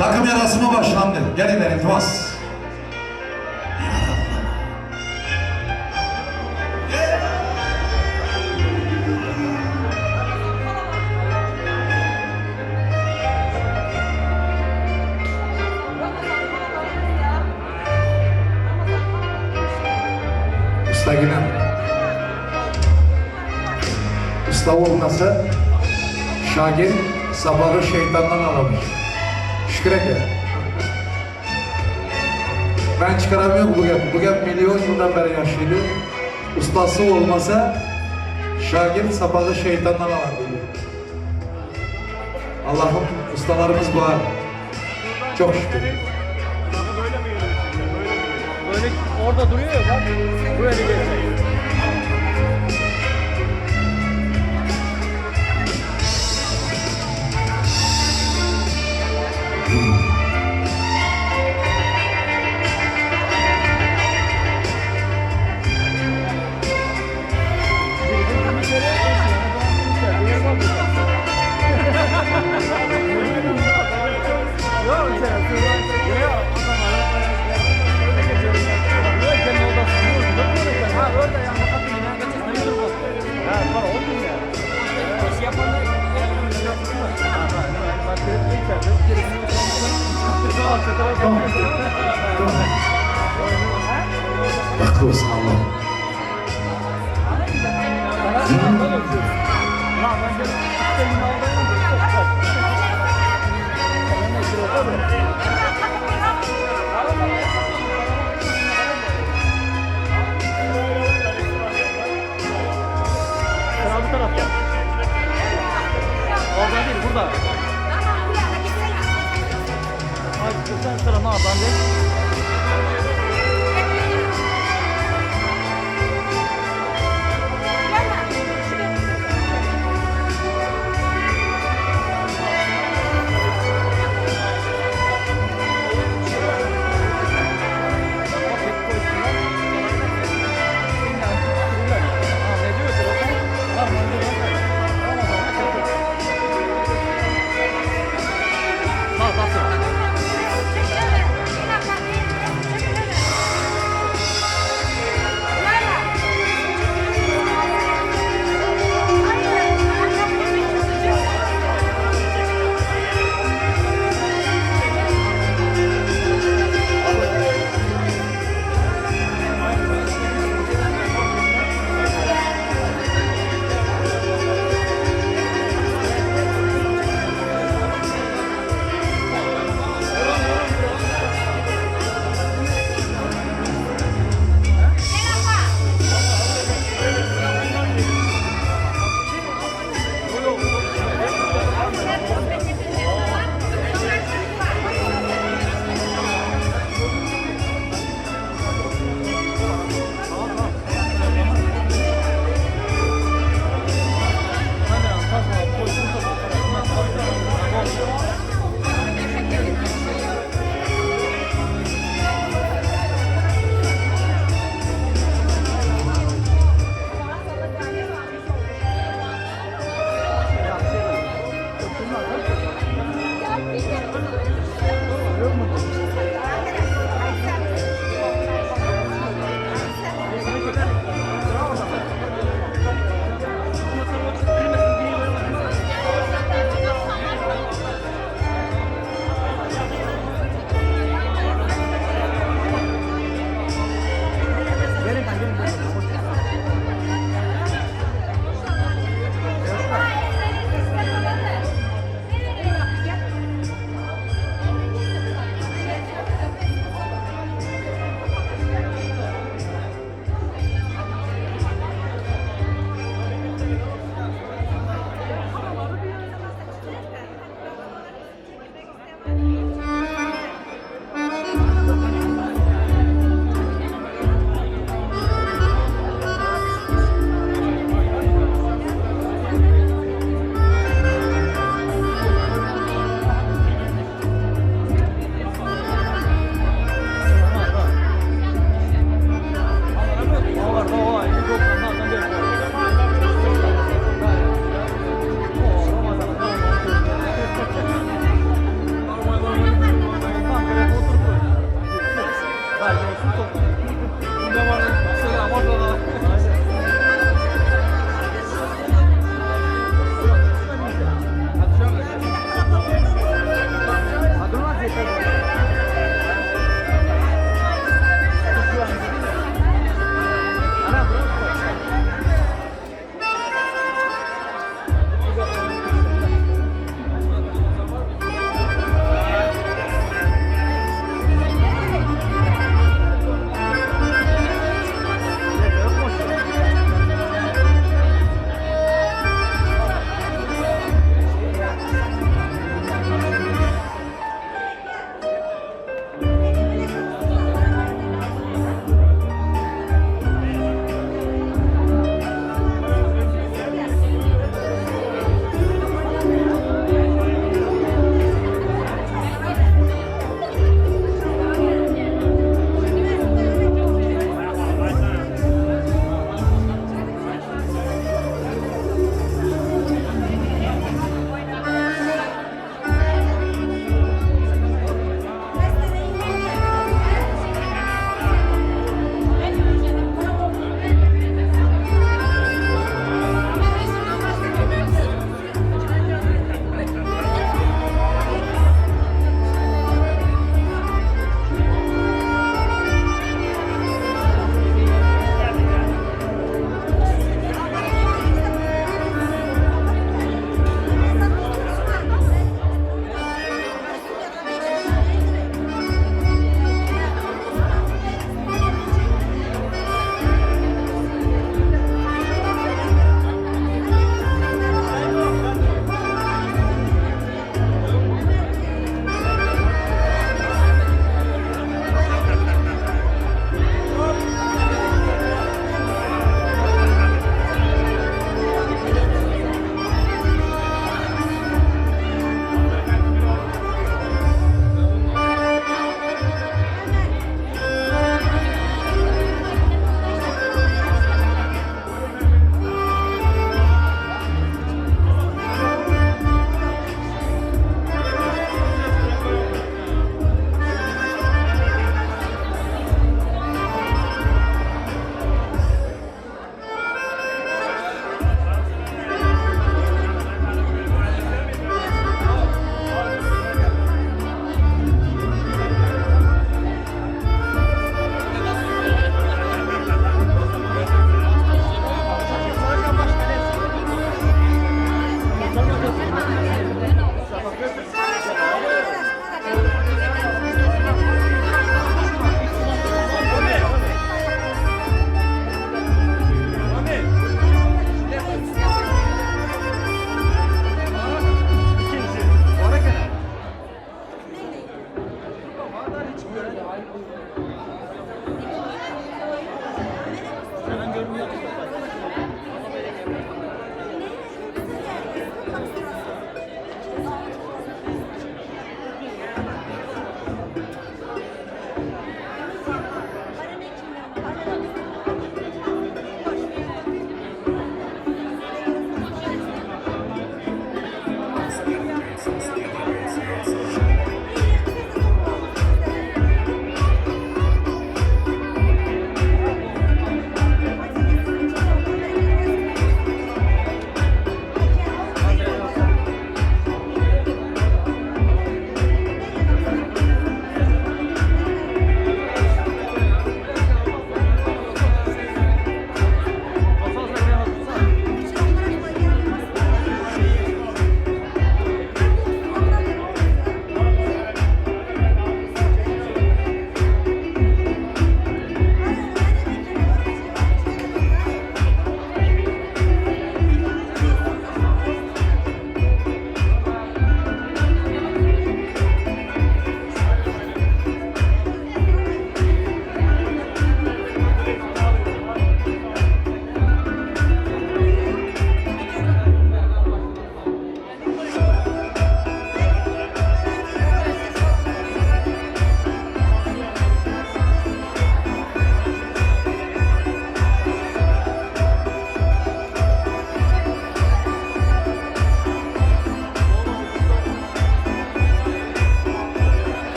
Takım yarasımı başlandı. Gelin iltimas. Usta yine. Usta olmasa şagir sabahı şeytandan alamış. Şükür eder. Ben çıkaramıyorum bu gap. Bu gap milyon yıldan beri yaşıyordu. Ustası olmasa şagir sabahı şeytandan alar diyor. Allah'ım ustalarımız var. Çok şükür. Böyle mi yürüyorsun? Böyle mi yürüyorsun? Böyle orada duruyor ya bak. Böyle gelecek. Bahtlı olsun Allah. Sıra bu tarafta. Orada değil, burada. Ay, sen sıra ne yapalım?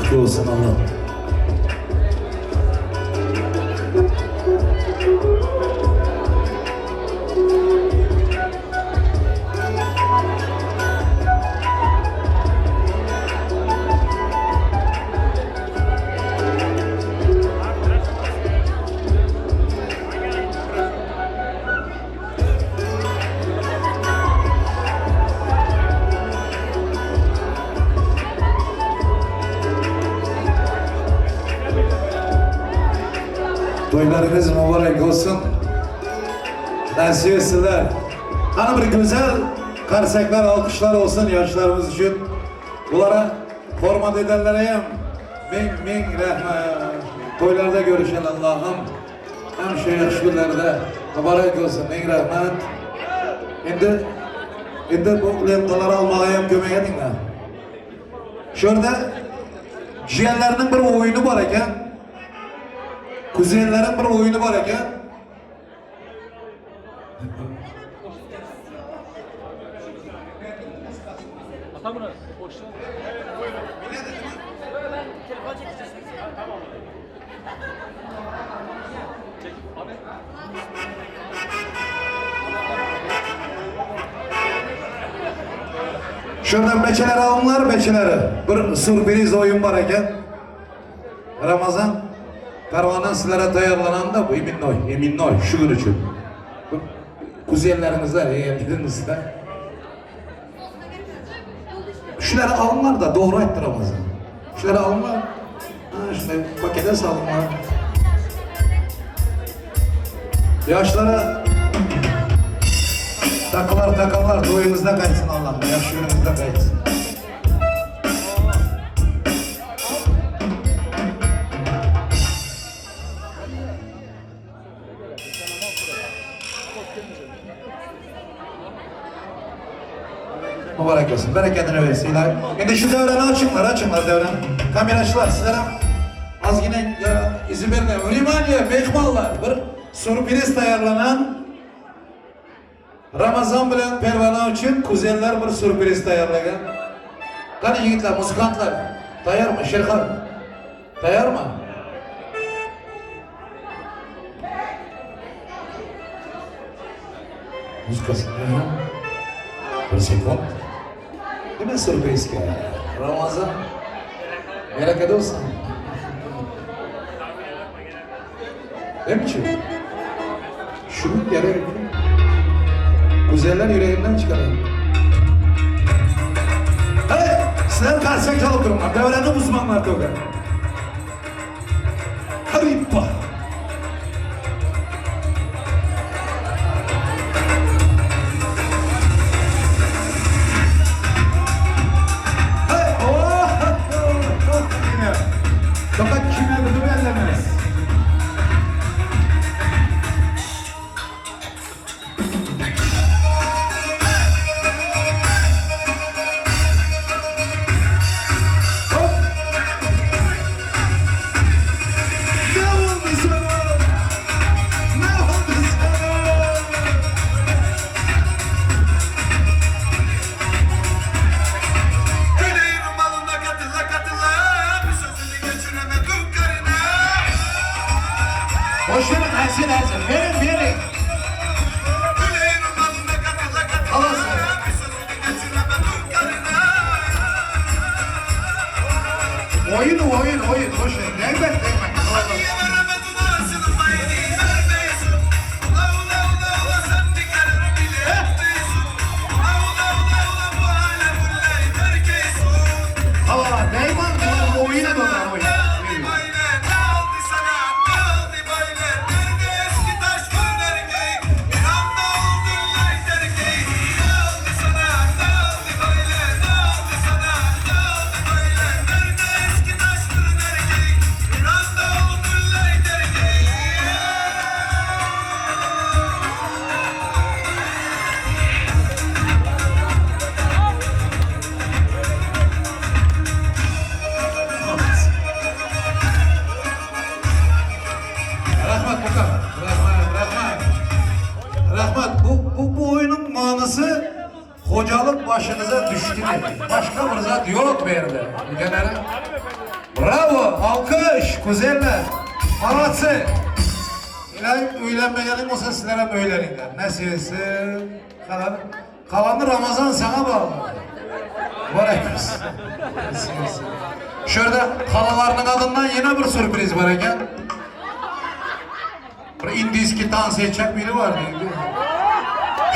Kutlu olsun Allah. Toylarınız mübarek olsun. Nasip etsinler. Hani bir güzel karsaklar, alkışlar olsun yaşlarımız için. Bulara format edenlere hem min min rahmet. Toylarda görüşen Allah'ım. Hem şu yaxşı günlerde mübarek olsun. Min rahmet. Endi, endi bu lentaları almağa hem kömek edin. Şurada jiyanlarının bir oyunu var eken. Kuzenlerin bir oyunu var eken. Ata bunu. Boşuna. Çek abi. Şuradan beçeler alınlar beçeleri. Bir sürpriz oyun var eken. Ramazan Pervanan sizlere tayarlanan da bu eminnoy, eminnoy şu gün için. Bu Kuzenlerimizler, yeğenlerimizler. Şuları alınlar da doğru etti Ramazan. Şuları alınlar. Ha, şunları pakete salınlar. Yaşlara takılar takanlar toyumuzda kaçsın Allah'ım. Yaş günümüzde kaçsın. Mübarek olsun. Bereketini versin ilahi. Şimdi şu devreni açınlar, açınlar devreni. Kameraçılar sizlere az yine ya, izin verin. Limaniye, mehmanlar. Bir sürpriz tayarlanan Ramazan bilen Pervana için kuzenler bir sürpriz tayarlagan. Qani yigitlar, muzikantlar. Tayyor mı? Şerxon. Tayyor mı? Muzikası. Bir sekund. Nima sürpriz ki? Ramazan. Merak olsun. Değil mi ki? Şunu yere Kuzenler yüreğinden çıkarın. Hey! Sizler karşıya çalıp durumlar. Devrede uzmanlar toka. Harippa. Ersin Ersin. Verin verin. Halas. Oyun oyun oyun. Boş ver. Değmez değmez. Hava değmez. Oyun onlar oyun. Rahmat Mukan. Rahmat, rahmat. Rahmat. Bu oyunun manası hocalık başınıza düştü. Başka bir zat yok bu yerde. Genelde. Bravo. Alkış. Kuzenler. Maratsı. İlahi öylenmeyelim olsa sizlere öyleninler. Nasip etsin. Kalan, kalanı Ramazan sana bağlı. Mübarek olsun. Nasip etsin. Şurada halalarının adından yine bir sürpriz var eken. Bir indiski dans edecek biri var dedi.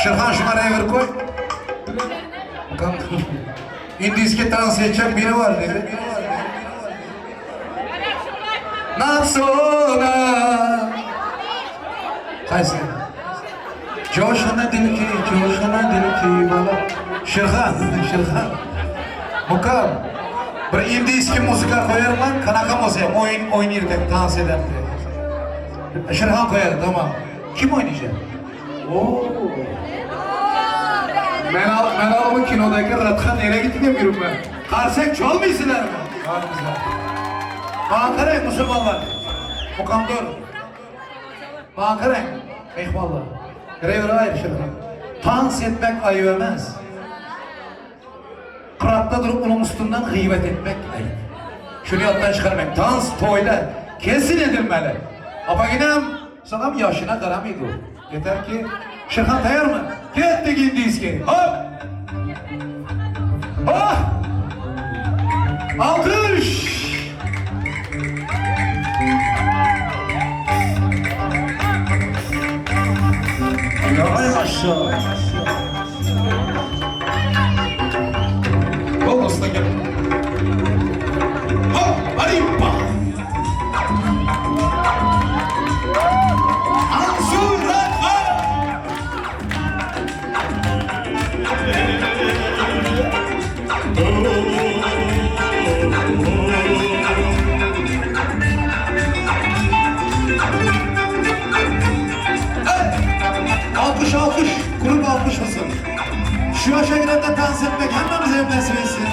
Şırhan şuna revir koy. Bakalım. Indiski dans edecek biri var dedi. Biri var dedi. Nasıl? Qaysi? Coşana dilki, coşana dilki bala. Şırhan, Şırhan. Mukam. Bir indiski muzika koyarım kanakam olsa oyun oynayır dep, dans eder diye. Şırhan koyar tamam. Kim oynayacak? Oo. Ben al, ben al bu kinodaki Rathan nereye gitti demiyorum ben. Karsek çalmıyorsunlar mı? Çalmıyorlar. Ankara Müslümanlar. Mukam dur. Ankara. Mehmanlar. Grev hayır Şırhan. Dans etmek ayıp emez. Kıratta durup onun üstünden gıybet etmek ayıp. Şunu yattan çıkarmayın. Dans toyda kesin edilmeli. Ama yine sana yaşına karamaydı. Yeter ki Şırhan tayar mı? Gittik indiyiz Hop! Oh! Alkış! Hay maşallah. Bol usta gel. Hop, arimpa. Ansurat Alkış alkış, grup alkış olsun. Şu yaşa girende dans etmek hemmemize nasip etsin.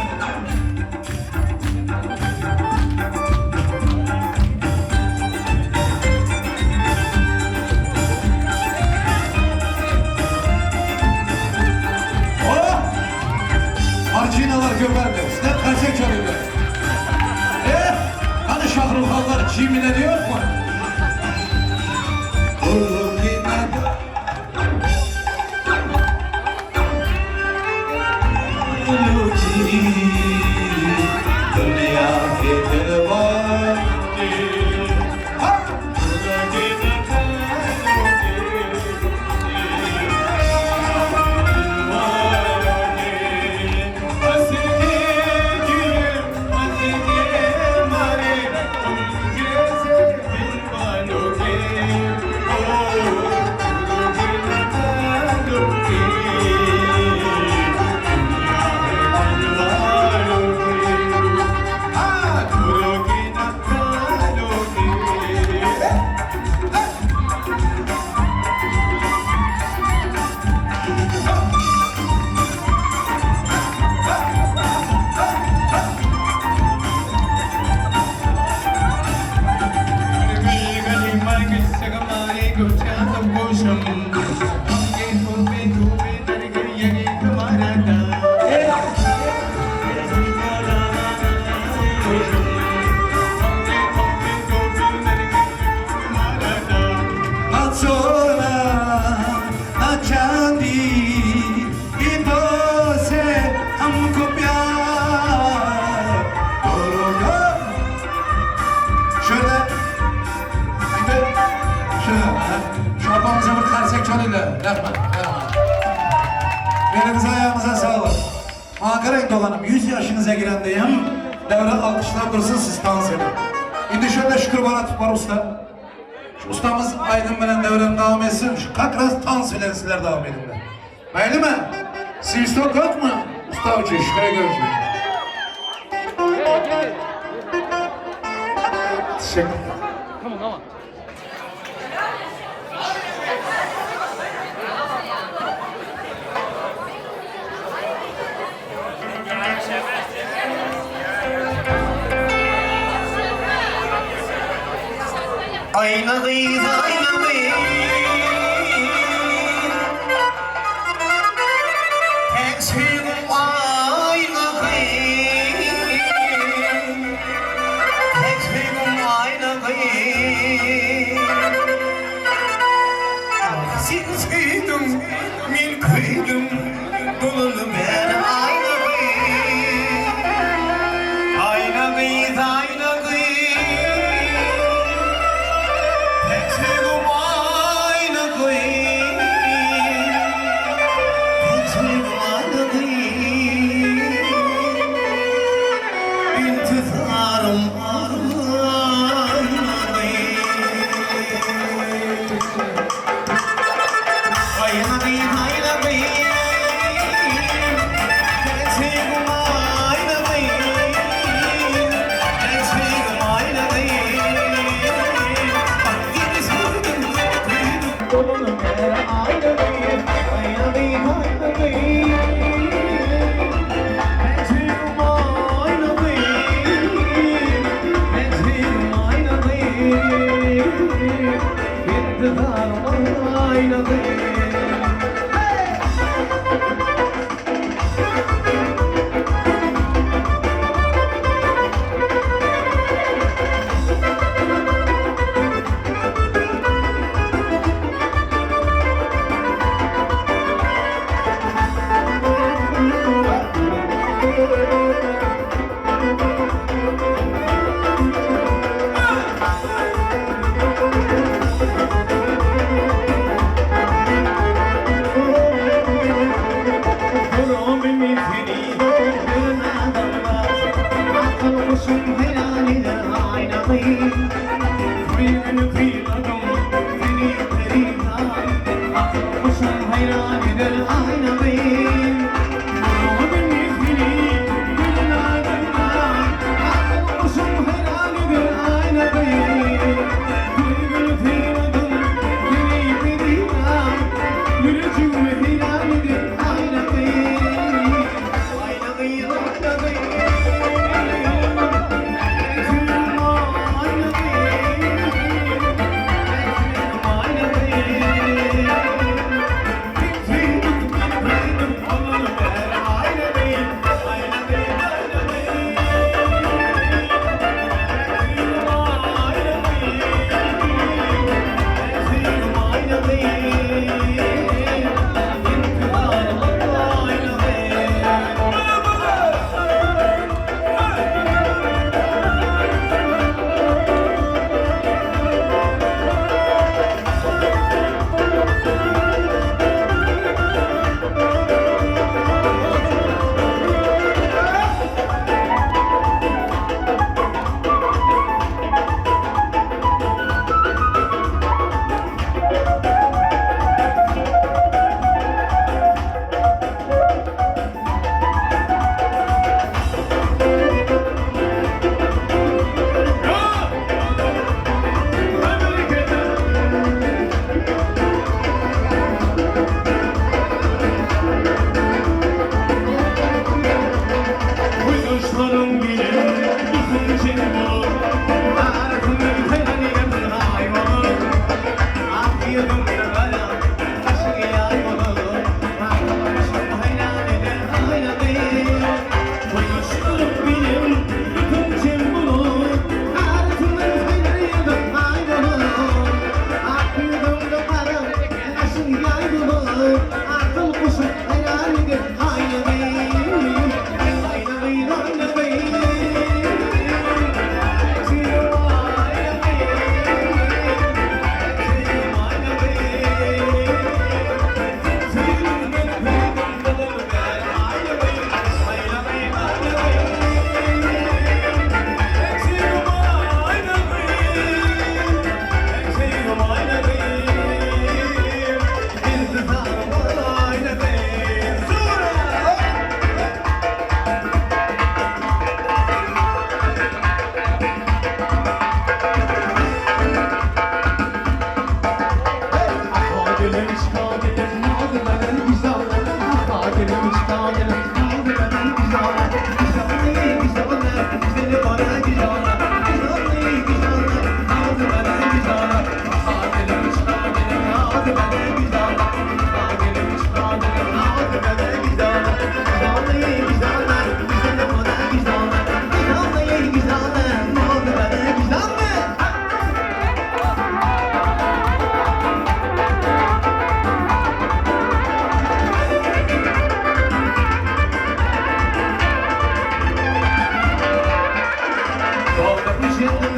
Oh! Marcinalar göberdi. Sizler karsek çalıyorlar. Eh! Hani şahruhanlar çimine yok mu? Rahmet, rahmet. Elinize ayağınıza sağlık. Maňa garaň doganym, 100 ýaşyňyza girende hem döwre alkyşlar dursun siz tans edin. Indi şöyle Şükür Baratov bar usta. Şu ustamız aýdym bilen döwreni dowam etsin. Şu как раз tans bilen sizler dowam ediňler. Belli mi? Swistok yok mu? Usta üçin, Şükür görüşün. Gel gel. Teşekkür. Come on come on. Aýna gyz, aýna gyz. Tek söýgüm aýna gyz. Tek söýgüm aýna gyz. Sen söýdüň, men köýdüm, dolaly bäri aýna gyz. Aýna gyz, aýna gyz. Tek söýgüm aýna gyz. Tek söýgüm aýna gyz. Intizarym aýna gyz. Aýna gyz, aýna gyz. Tek söýgüm aýna gyz. Tek söýgüm aýna gyz. Bak söýdüm, köýdüm, dolaly bäri aýna gyz. Aýna gyz, aýna gyz. Tek söýgüm aýna gyz. Tek söýgüm aýna gyz. Intizarym aýna gyz.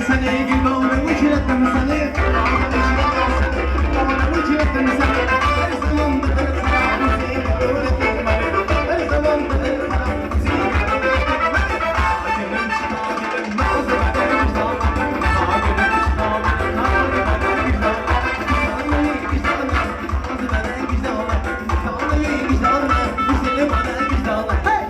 seni, gül uçrettim seni. Ağzını uçrettim seni. Her zaman da sana seni öğrettim beni. Her zaman da sana seni öğrettim beni. Acının çıkabilir, nazı benden vicdan. Acının çıkabilir, nazı benden vicdan. Vicdanlı vicdanlı, nazı benden vicdanlı. Vicdanlı vicdanlı, güzeli bana vicdanlı. Hey!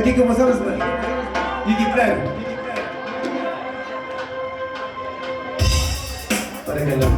Erkek basamyzmy? Ýigitler. Berekella.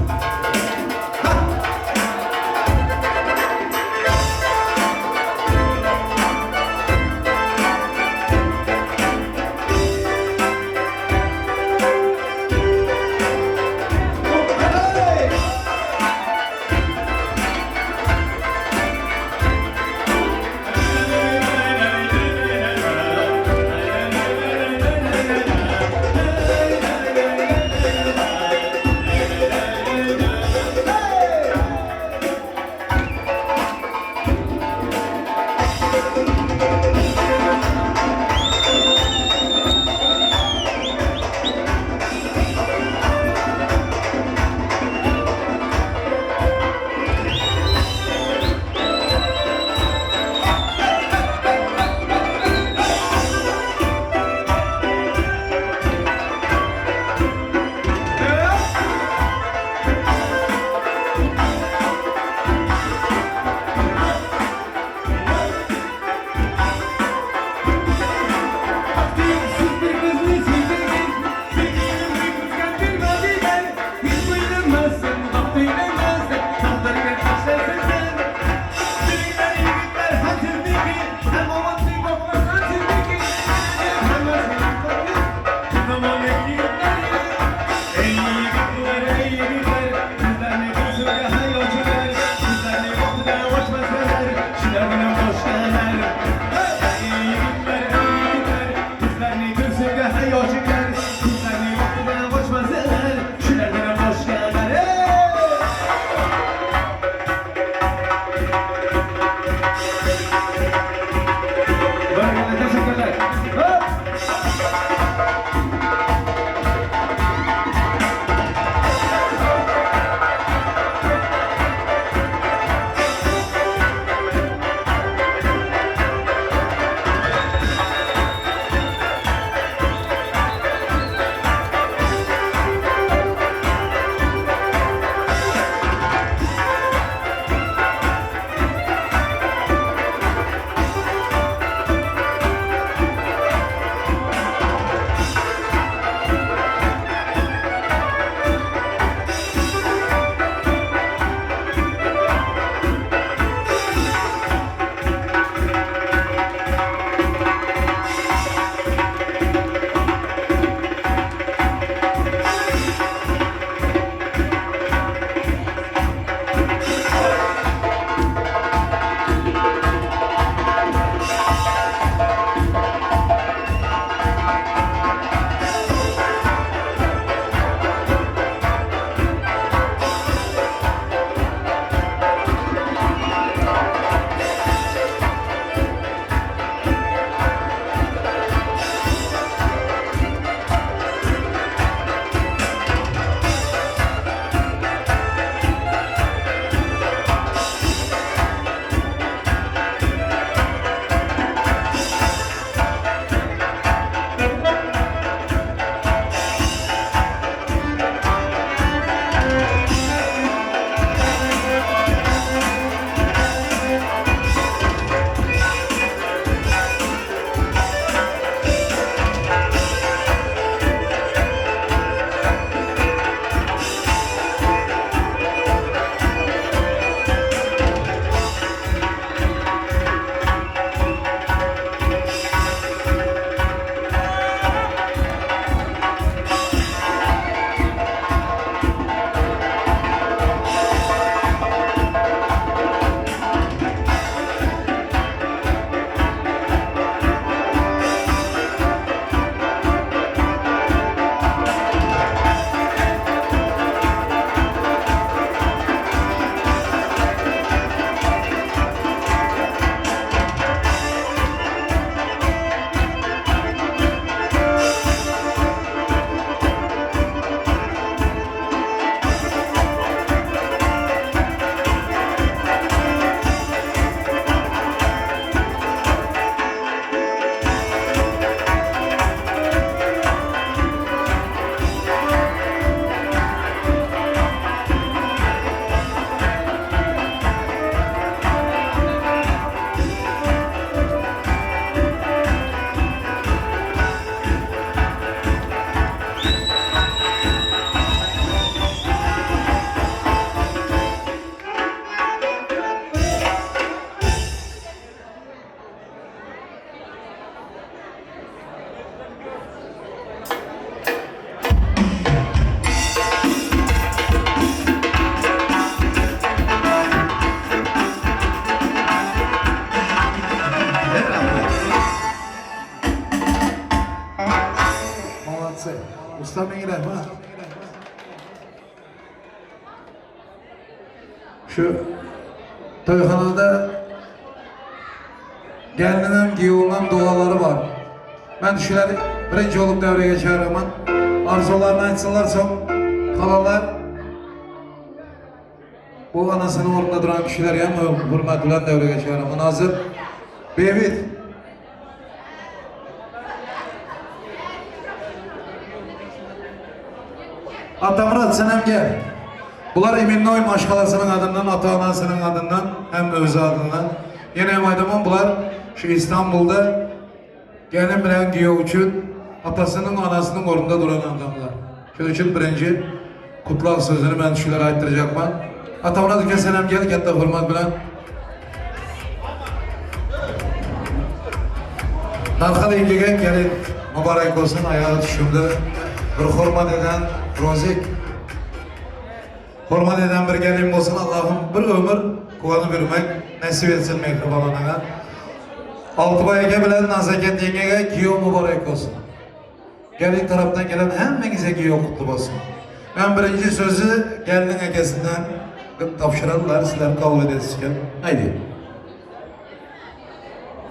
Молодцы. Usta müň rahmat. Şu toýhanada gelninim, giýewimem dogalary bar. Men şulary birinji bolup döwrege çagyraman. Arzuwlaryny aýtsynlar soň halalar. Bu anasynyň ornunda duran kişiler hem hürmet bilen döwrege çagyraman. Hazır. Bebit. Atamyrat sen hem gel. Bular imennoý maşgalasynyň adyndan, ata-anasynyň adyndan, hem özi adyndan. Ýene hem aýdaman bular şu Istanbulda gelin bilen giýew üçin atasynyň, anasynyň ornunda duran adamlar. Şonuň üçin birinji gutlag sözüni men şulara aýtdyrjakman. Atamyrat uka sen hem gel, katta hormat bilen. Narhal ýeňgege gelin mübarek bolsun, aýagy düşümli bir hormat eden Rozik. Hormat eden bir gelin bolsun, Allahym bir ömür guwanyp ýürmek nesip etsin mähriban anaňa. Altybaý eke bilen Nazaket ýeňňege giýew mübarek bolsun. Gelin tarapdan gelen hemmeňize giýew gutly bolsun. Men birinji sözi gelniň ekesinden tabşyrarlar, sizler kabul edesizken. Haýdi.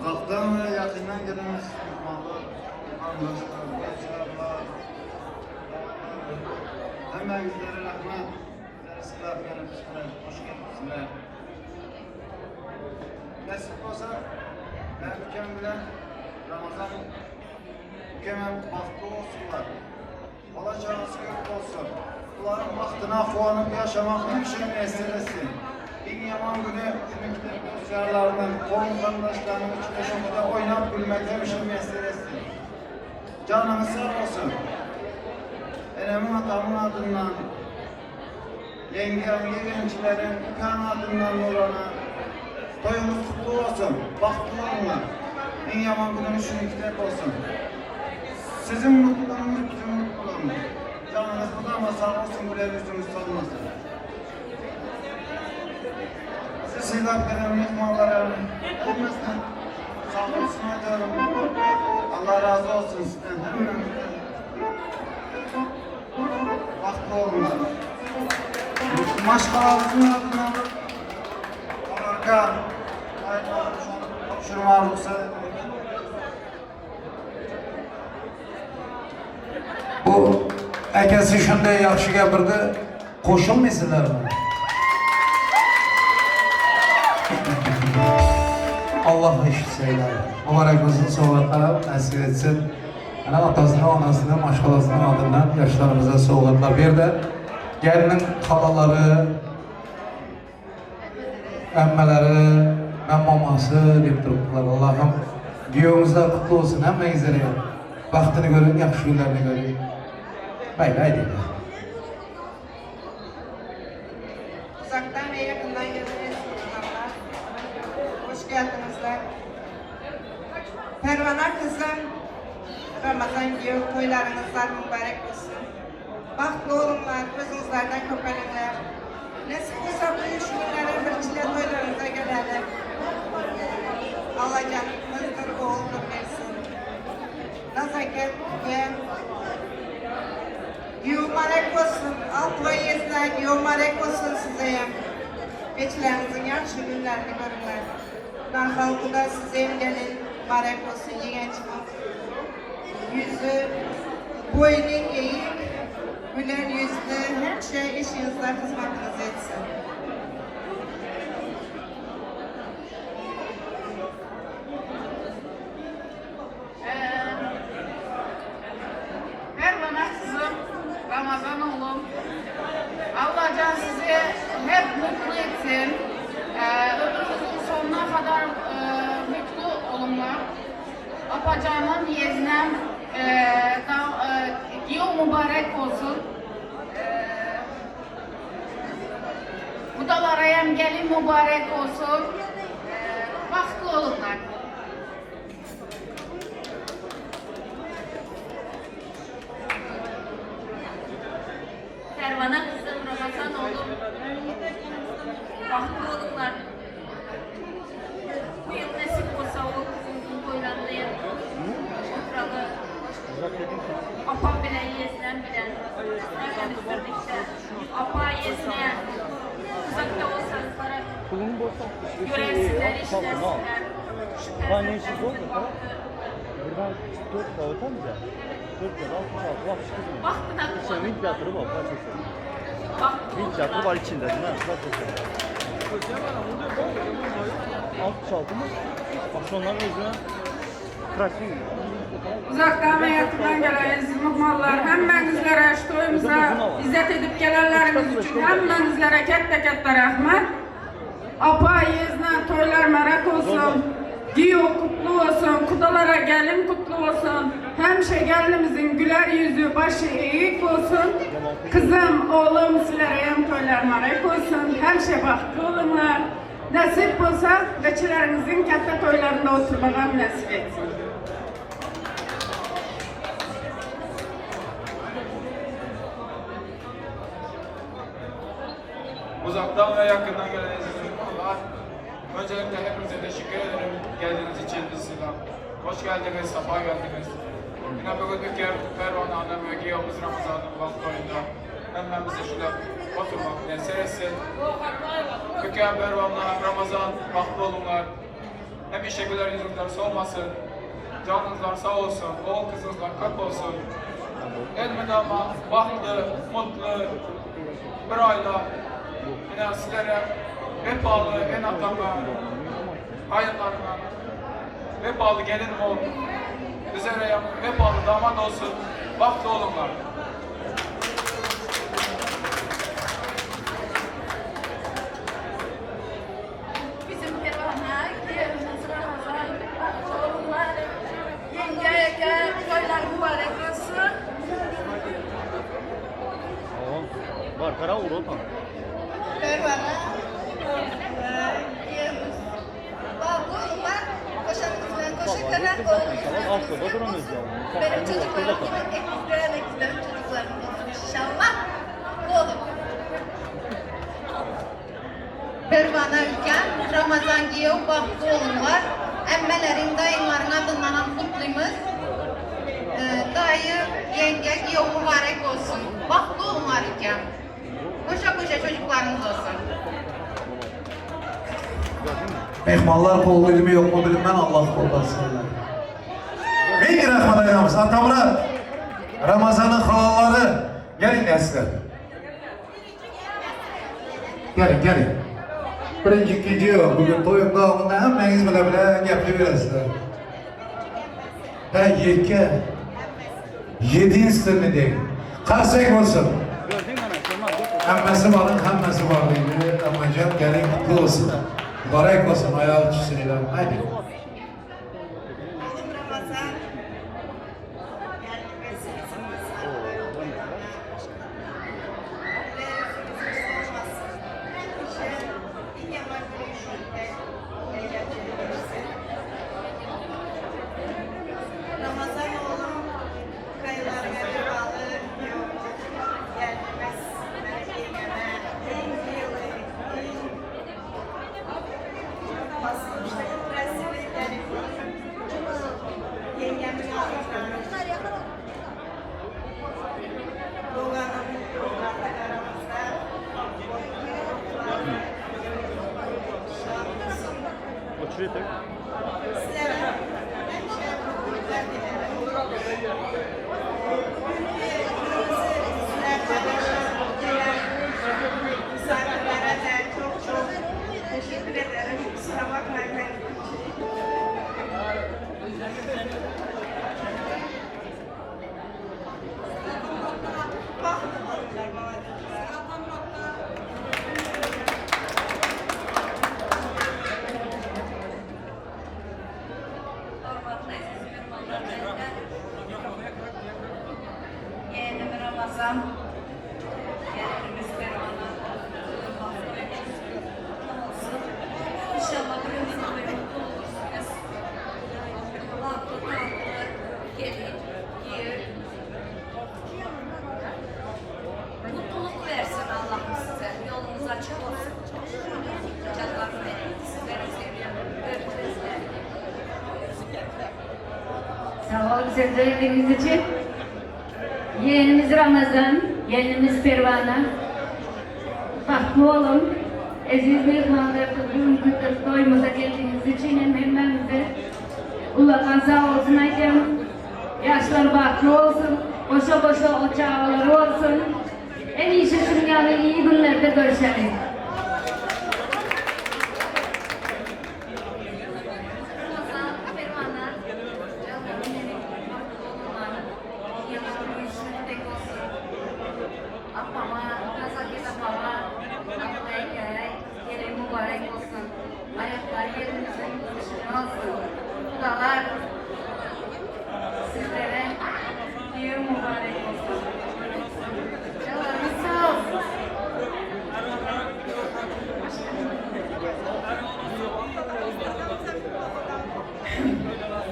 Uzakdan we ýakyndan gelen myhmanlar, garyndaşlar, dost-ýarlar, hemmäňizlere rahmet. Bizleri sylap gelipsiňiz, hoş gelipsiňiz. Nesip bolsa, men ükem bilen Ramazan Ükemem bagtly bolsunlar. Bala çagasy köp bolsun. Bularyň bagtyna guwanyp ýaşamak hemişe miýesser etsin. Iň ýaman güni şunuňkiler dost-ýarlarynyň, kowum-garyndaşlarynyň içinde şuňkide oýnap gülmek hemişe miýesser etsin. Janyňyz sag bolsun. Enemiň atamyň adyndan, ýeňňäň, ýegençileriň, ukaň adyndan Nurana toýuňyz gutly bolsun. Bagtly boluňlar. Iň ýaman günüňiz şunuňkidek bolsun. Siziň mutlulygyňyz biziň mutlulygymyz. Janyňyz mydama sag bolsun güler ýüzüňiz solmasyn. Bizi sylap gelen myhmanlara hemmesine sag bolsun aýdýaryn. Allah razy bolsun sizden hemmäňizden. Bagtly boluňlar. Maşgalamyzyň adyndan olarka şony tabşyrmaga rugsat ediň. Bu ekesi şunday ýagşy gepirdi, goşulmaýsyzlarmy? Allah eşitseyler. Mübarek olsun, sowgatlar nasip etsin. Ana atasyna, anasyna, maşgalasynyň adyndan ýaşlarymyza sowgatlar berdi. Gelniň halalary, Ämmeleri, men mamasy diýip durupdylar. Allahym giýewiňizler gutly bolsun hemmeňizlere bagtyny görüň ýagşy günlerini görüň. Maýly aýdyňlar. Uzakdan we ýakyndan gelen resminamalar. Hoş geldiňizler. Perwana kyzym, Ramazan giýew toýlaryňyzlar mübarek bolsun. Bagtly boluňlar, özüňizlerden köpeliňler. Nesip bolsa bu ýyl şu günlerem bir çile toýlaryňyza geläli. Allajan gyzdyr, oguldyr bersin. Nazaket we Giýew marek bolsun. Altybaý ýesine giýew marek bolsun sizeýem. Geçileriňiziň ýagşy günlerini görüňler. Narhal guda sizeýem gelin marek bolsun ýegençimiň. Ýüzi, boýny eýik, güler ýüzli, hemişe işiňizde hyzmatyňyzy etsin. Perwana kyzym, Ramazan oglum, Allajan sizi hep mutlu etsin. Ömrüňiziň sonuna kadar mutlu oluňlar. Apajanym, ýeznem giýew mübarek bolsun. Gudalaraýam gelin mübarek bolsun. Bagtly boluňlar. Perwana gyzym, Ramazan oglum, bagtly boluňlar. Bu ýyl nesip bolsa ogul gyzymyzyň toýlaryny hem oturaly. Apam bilen ýeznäm bilen hemmämiz birlikde. Apa ýezne uzakda bolsaňyzlaram görersizler, eşidersizler. Şu perzentlerimizin bagty. Bagtyna guwanyňlar. Bagtly bolsunlar. Uzakdan ve yakından gelen eziz mehmanlar, hemmäňizlere şu toýumyza izzet edip gelenleriňiz üçin hemmäňizlere ketde-ketde rahmet. Apa, ýezne toýlar märäk bolsun. Giýew kutly bolsun, kudalara gelin kutly bolsun. Hemişe gelnimiziň güler ýüzi, başy egik bolsun. Kyzym, oglum sizlere hem toýlar märäk bolsun. Hemişe bagtly boluňlar. Nesip bolsa, beçeleriňiziň kätde toýlarynda oturmagam nesip etsin. Uzakdan ve yakından gelen eziz mehmanlar, öncelikle hepinize teşekkür ederim geldiğiniz için size. Hoş geldiniz, safa geldiniz. Yine bugün Ülker Pervane Hanım ve Giyomuz Ramazan'ın vakti oyunda hemmemize şurada oturmak nesip etsin. Ülker Pervane Ramazan bahtlı olunlar. Hemişe güler yüzünüzler solmasın. Canınızlar sağ olsun, oğul kızınızlar kök olsun. Elmidama bahtlı, mutlu bir aile. Yine sizlere vefalı en atama, kayınlarına, vefalı gelinim ol, bizlere vefalı damat olsun, bahtlı olunlar. Bizim Perwana giýewimiz Ramazan bagtly bolunlar. Ýeňge eke toýlar mübarek bolsun. Perwana giýewimiz bagtly bolunlar. Goşanymyz bilen goşa karar, oglumyz bilen oglumyz olsun. Benim çocuklarım gibi ekizlerim ekizlerim çocuklarım olsun inşallah. Mutlu olun. Perwana ülkem, Ramazan giýew bagtly bolunlar. Ämmeleriň, daýyňlaryň adyndanam gutlymyz. Daýy, ýeňge, giýew mübarek bolsun. Bagtly bolunlar ülkem. Goşa-goşa çocuklarymyz bolsun. Mehmanlar gollaydymy ýokmy bilinmän Allah gollasynlar. Ming rahmat aýdamyz Atamyrat. Ramazanyň halalary geliň äsler. Geliň geliň. Birinji ikinji ýok. Bugün toýuň dowamynda hemmäňiz bile bile gepleýberesizler. Hä ýeke. Ýedinstwenny deň. Karsak bolsun. Hemmesi baryň hemmesi bar diýdi. Ammajan geliň gutly bolsun. Mübarek bolsun aýal düşsünler. Haýdy. Oglum Ramazan, gelinimiz, kızımız, Güler yüzünüz solmasın. Hemişe iň ýaman gülüşlikde eğlenceli geçsin. Ramazan oğlum, kayılarına vefalı gelinimiz, benim yengeme en yılı, en basılmışta krasiwi gelin. Yengemin adına doganym artık aramızda. Şad olsun. Sizlere hemişe mutluluklar dilerim. Bugünkü günümüzü bizler paylaşan gelen misafirlere de çok çok teşekkür ederim. Kusura bakmayın benim için. Bagtly bolsunlar babajyklar. Hormatly eziz myhmanlar, Ýegenim Ramazan, gelinimiz Perwana, bagtly kutly bolsun. Inşallah bir ömür boýy mutly bolursyňyz. Bagtly, tagtly gelin, giýew. Mutluluk versin Allah'ım size. Yolunuz açık olsun. Canlarım benim. Sizleri seviyorum. Öpüyorum. Sag bol güzel söylediğiniz için. Ýegenimiz Ramazan, gelnimiz Perwana bagtly boluň. Eziz myhmanlar bu günki toýumyza geldigiňiz üçin hem hemmäňize ullakan sag bolsun aýdýan. Ýaşlar bagtly bolsun, goşa-goşa o çagalary bolsun. Hemişe şunuň ýaly iyi günlerde görşeliň. Ramazan, Perwana, canlarym meniň, bagtly bolunlar. Ýaşyň ýüzüne dek bolsun. Apama, Nazaket apama, Abda ekäý, gelin mübarek bolsun. Aýaklary gelnimiziň yşygy olsun. Gudalar, sizlere giýew mübarek bolsun. Janlaryňyz sag bolsun.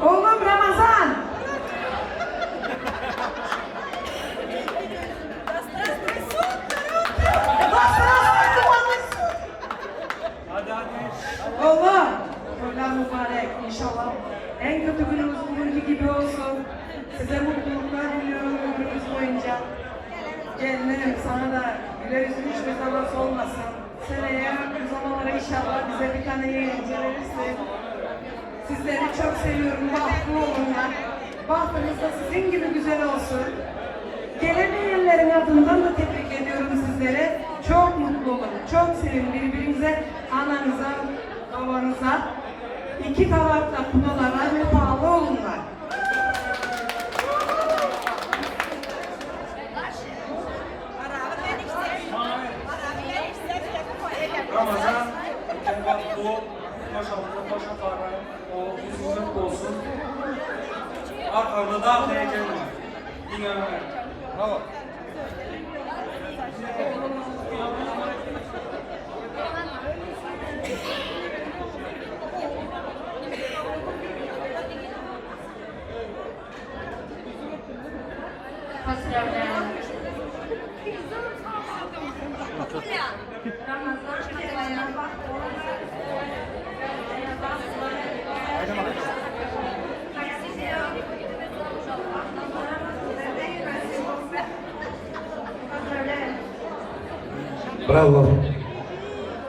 Oglum Ramazan! Oğlum, toylar mübarek inşallah. En kötü günümüz bugünkü gibi olsun. Size mutluluklar diliyorum ömrünüz boyunca. Gelinim sana da güler yüzün hiçbir zaman solmasın. Seneye bu zamanlara inşallah bize bir tane yeğence verirsin. Sizleri çok seviyorum. Bahtlı olunlar. Bahtınız da sizin gibi güzel olsun. Gelemeyenlerin adından da tebrik ediyorum sizlere. Çok mutlu olun. Çok sevin birbirinize, ananıza, babanıza. İki tarafta kudalara vefalı olunlar. Ramazan, Kebap bol, maşallah başa para, oğlumuz olsun. Arkamda da heykel var. Yine Bravo. Pozdrawляю. Ramazan, Perwana, bagtly bolunlar. Bravo.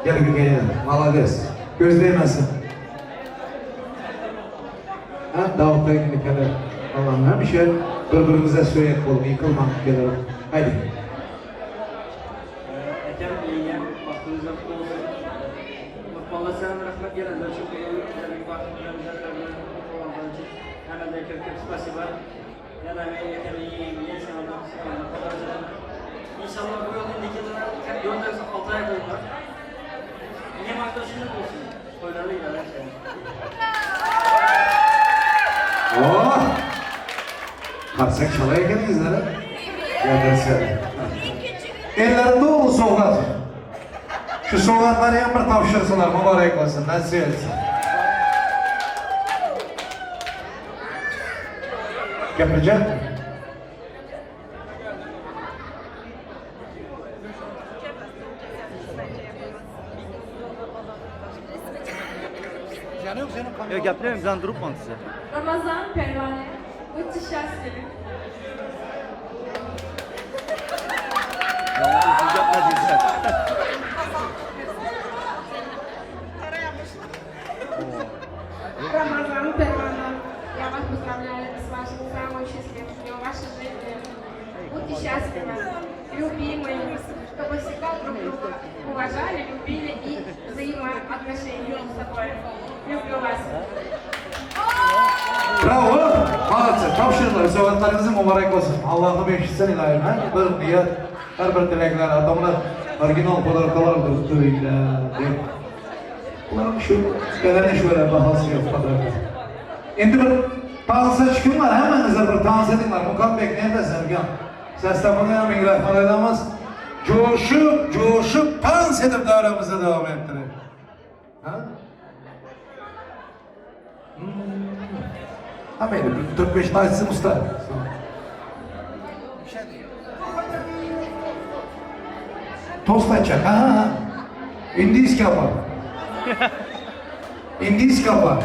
Gel gel. Молодец. Göz değmesin. Ha, Davut keler. Allah'ım hemişe birbirimize söyleyek olun, yıkılmak gelirim. Haydi. Ekem, yengem, bagtyňyz kutly bolsun. Mutmalı sen rahmet gelenler çok iyi. Bizlerden için hemen de köp köp spasiba. Yana men ekem, yengem, sen Allah, İnşallah bu yolun indiki yolda 6 ay olurlar. Yengem arkadaşınız olsun. Toylarına giderler. Oh! Karsak çalaya geldiniz ha? Ya sen. Ellerinde olun sovgat. Şu sovgatları hem bir tavşırsınlar, mübarek olsun, nasip etsin. Gapiracak mı? Yok gapiremem, sen durup size. Ramazan Pervane, будьте счастливы. Рамазан Первана, я вас поздравляю с вашим самым счастливым днем вашей жизни. Будьте счастливы, любимы, чтобы всегда друг друга уважали, любили и взаимоотношения между собой. Люблю вас. Bravo. Молодцы. Tavşırlar. Sovgatlarınız mübarek olsun. Allah'ım eşitsin ilahim. Her bir niyet, her bir dilekler, adamlar orijinal podarkalar durdu. Ulan şu gelene şöyle bahası yok podarka. Endi bir tansa çıkınlar, hemen bir dans edinler. Mukambek neredesin Erkan? Ses ming rahmat aytamiz. Coşup, coşup dans edip davramizni davom ettiring. Ha? Hmm. Ha mayli, bir 4-5 ta aytsin usta. Tost aytacak. Ha ha ha. Индийский apa. Индийский apa.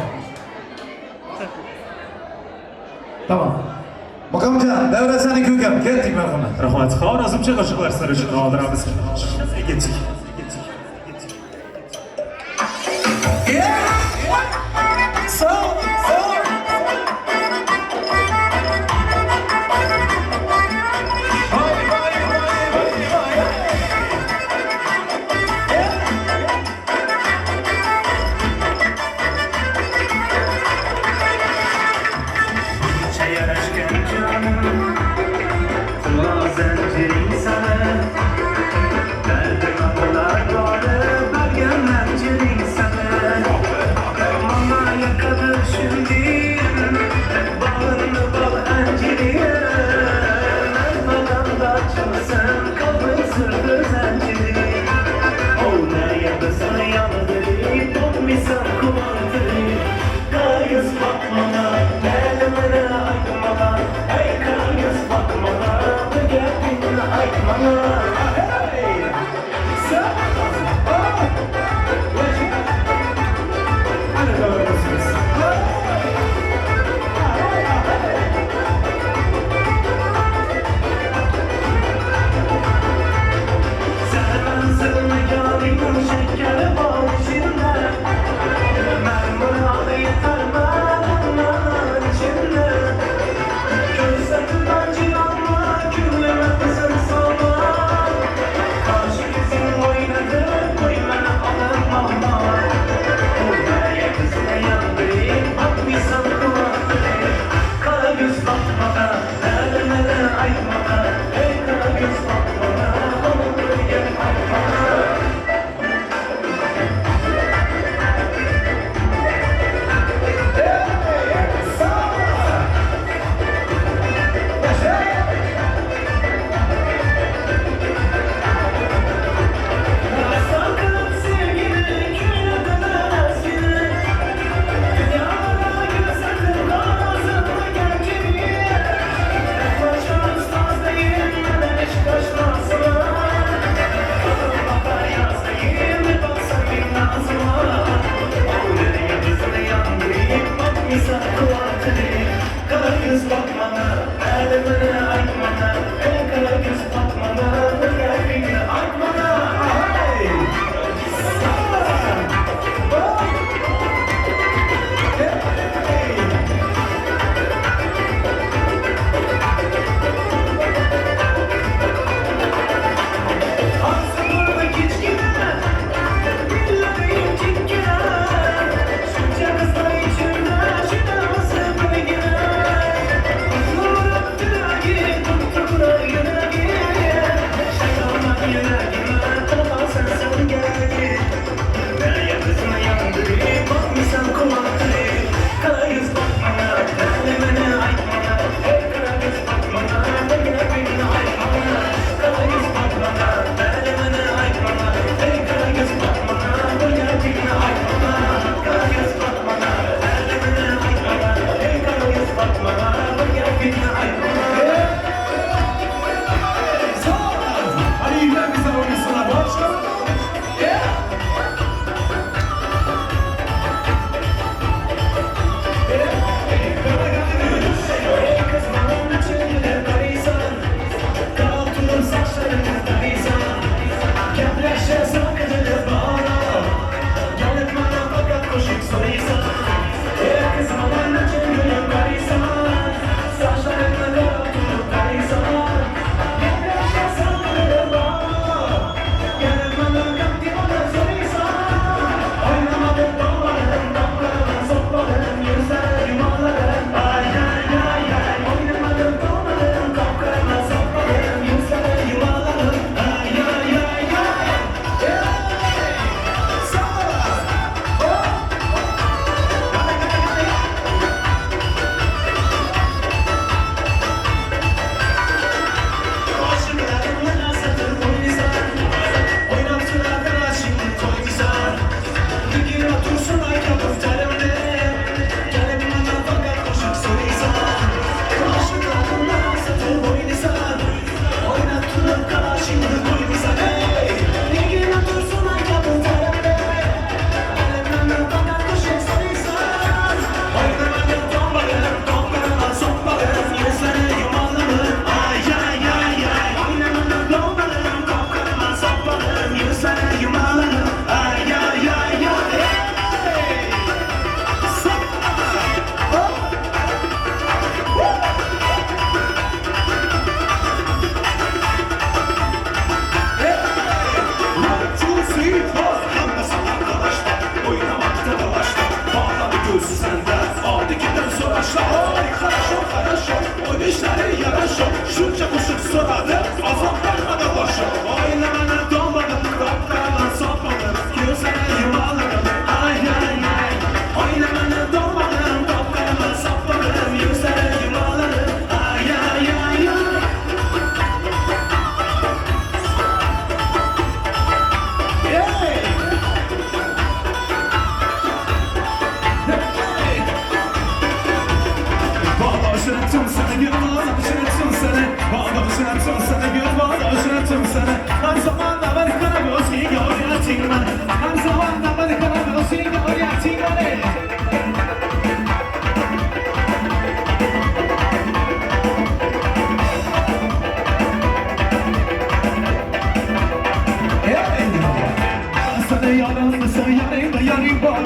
Tamam. Mukamjan, davra seniki ukam, ketdik marhamat. Rahmat. Xorazmcha qo'shiqlar sizlar uchun qoldiramiz. Ketdik. So, so. Vay vay vay vay vay. Uçratım sana göz bağda uçratım sana Her zaman da ben kara gözü görüyorsun bana Her zaman da ben kara gözü görüyorsun bana Sana yarınlısın yarın da yarın var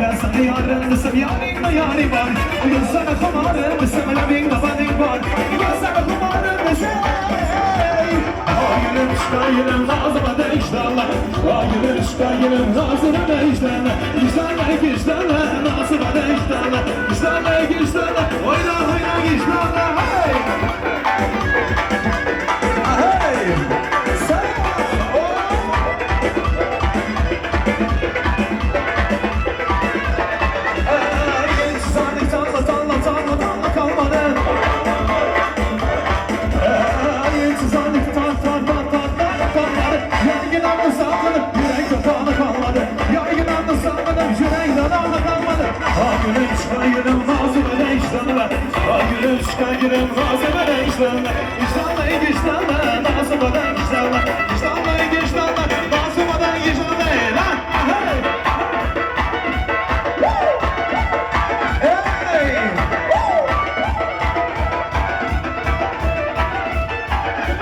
Ya sana yarınlısın yarın da yarın var Ya sana kumarımısın labin da benim var Ya sana kumarımısın Ayırım çıkayırım ağzıma da işlerle Ayırım çıkayırım ağzıma da işlerle İşlerle işlerle ağzıma da işlerle İşlerle işlerle Oyna oyna işlerle Hey! Hey! Sen! Oh! Ey, sandık tanla tanla tanla tanla kalmadı. Ey, sandık tan tan tan tan tan kalmadı. Yargıdan sanmadım, yürek yatağına kalmadı. Yargıdan sanmadım, yürek yatağına kalmadı. Ha gülüm çıkayırım ağzıma ne işlenme. Ha gülüm çıkayırım ağzıma ne işlenme. İşlenme, işlenme, ağzıma ne işlenme. İşlenme, işlenme, ağzıma ne işlenme. Lan, hey! Hey! Woo!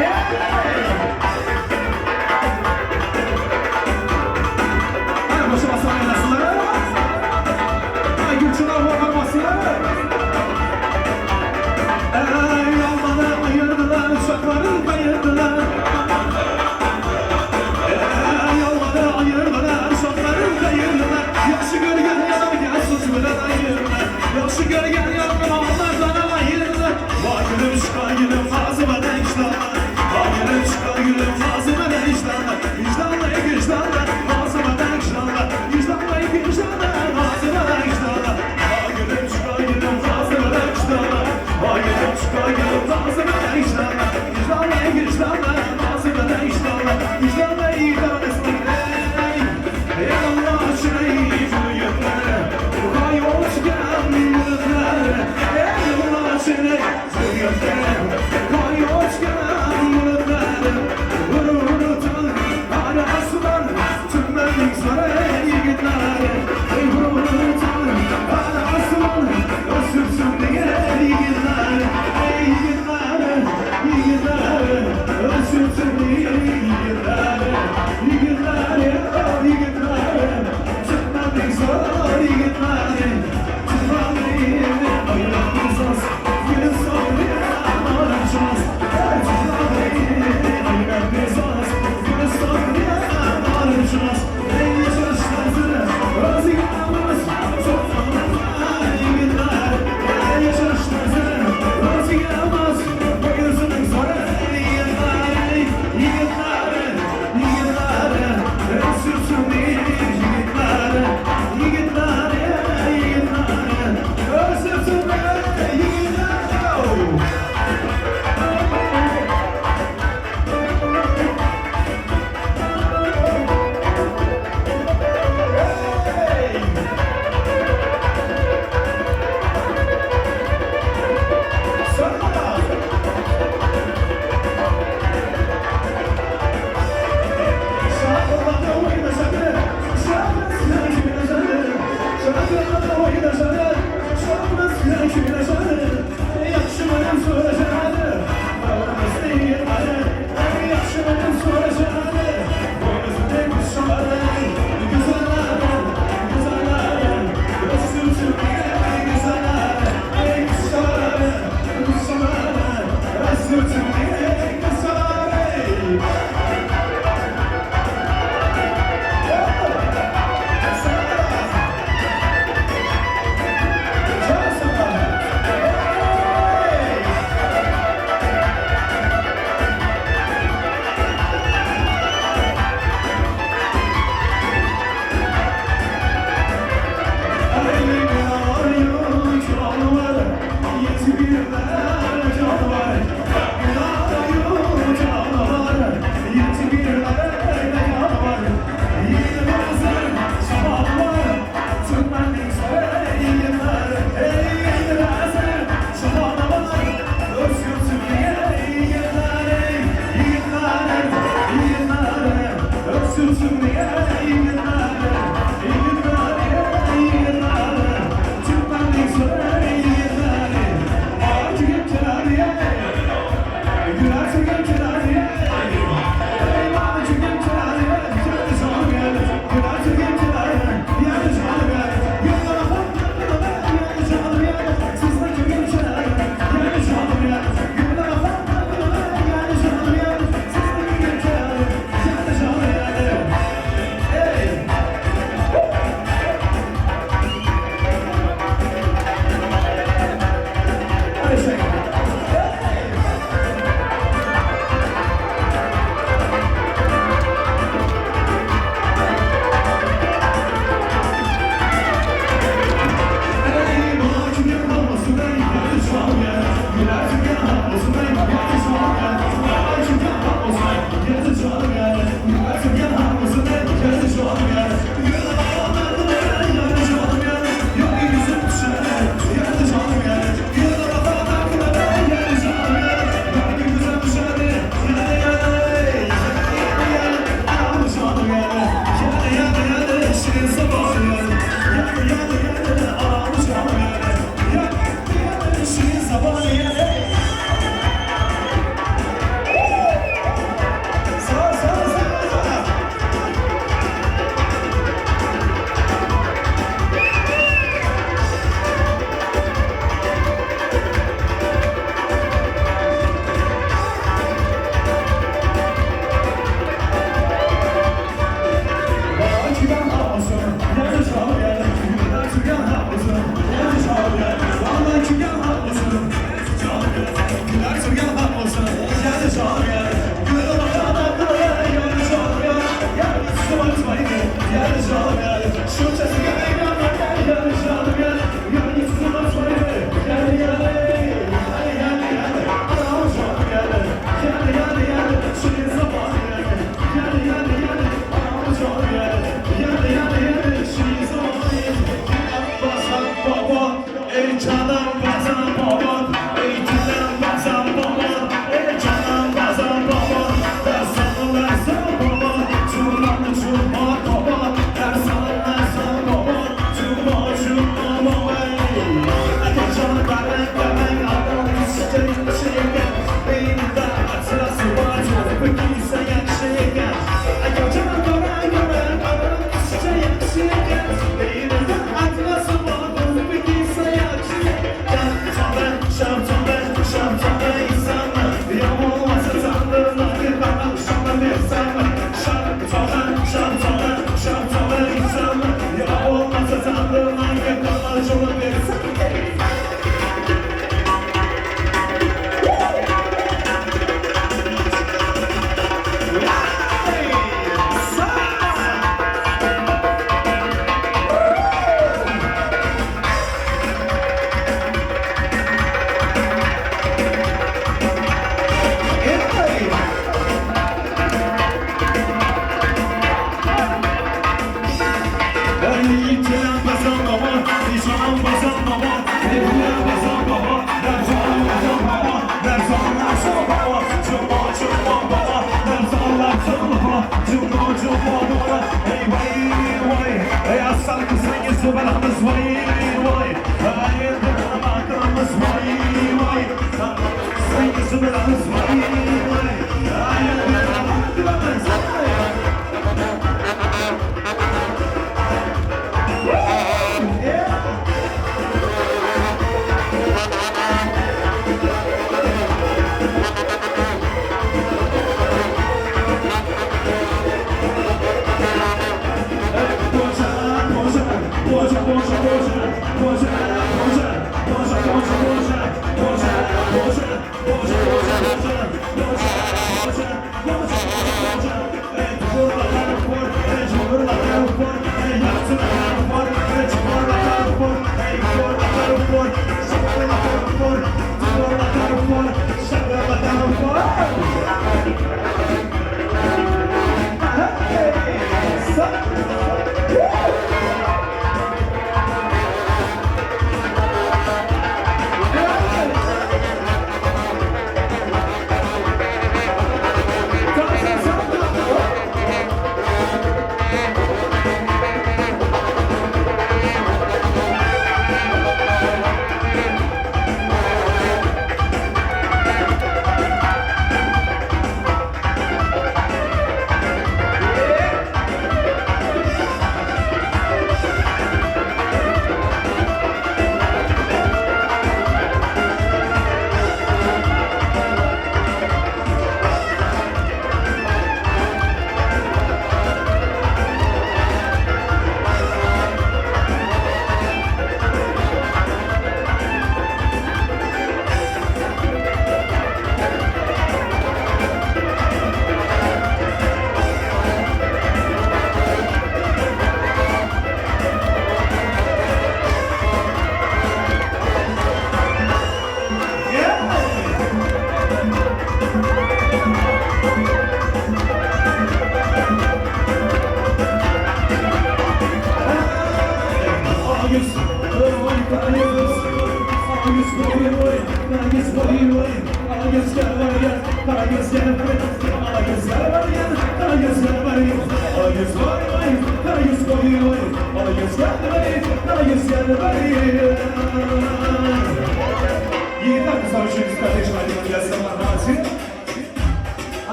Yeah! Hadi başıma sana nasıllar? Ay Gülçin'e var basılar. Ey Almanı ayırdılar, uşakları kayırdılar. Ey Almanı ayırdılar, uşakları kayırdılar. Yaşı görgen yanım gel sus bilen ayırdılar. Yaşı görgen yanım onlardan ayırdılar. Vay gülüm çıkar gülüm ağzıma ne işler. Vay gülüm çıkar gülüm ağzıma ne işler. İşlerle güçlerle ağzıma ne işler. İşlerle güçlerle ağzıma ne işler. Vay gülüm çıkar gülüm ağzıma ne işler. Vay gülüm çıkar gülüm ağzıma ne işler. İşlerle güçlerle ağzıma ne işler. İşlerle idaresi. Ey Allah şerif yükler. Kayotgan bulutlar. Ey Allah şerif yükler. Kayotgan bulutlar. Vururutan arasından tümmenin saray yiğitler. Ey vururutan arasından ösürsün diye yiğitler. Ey yiğitler, yiğitler.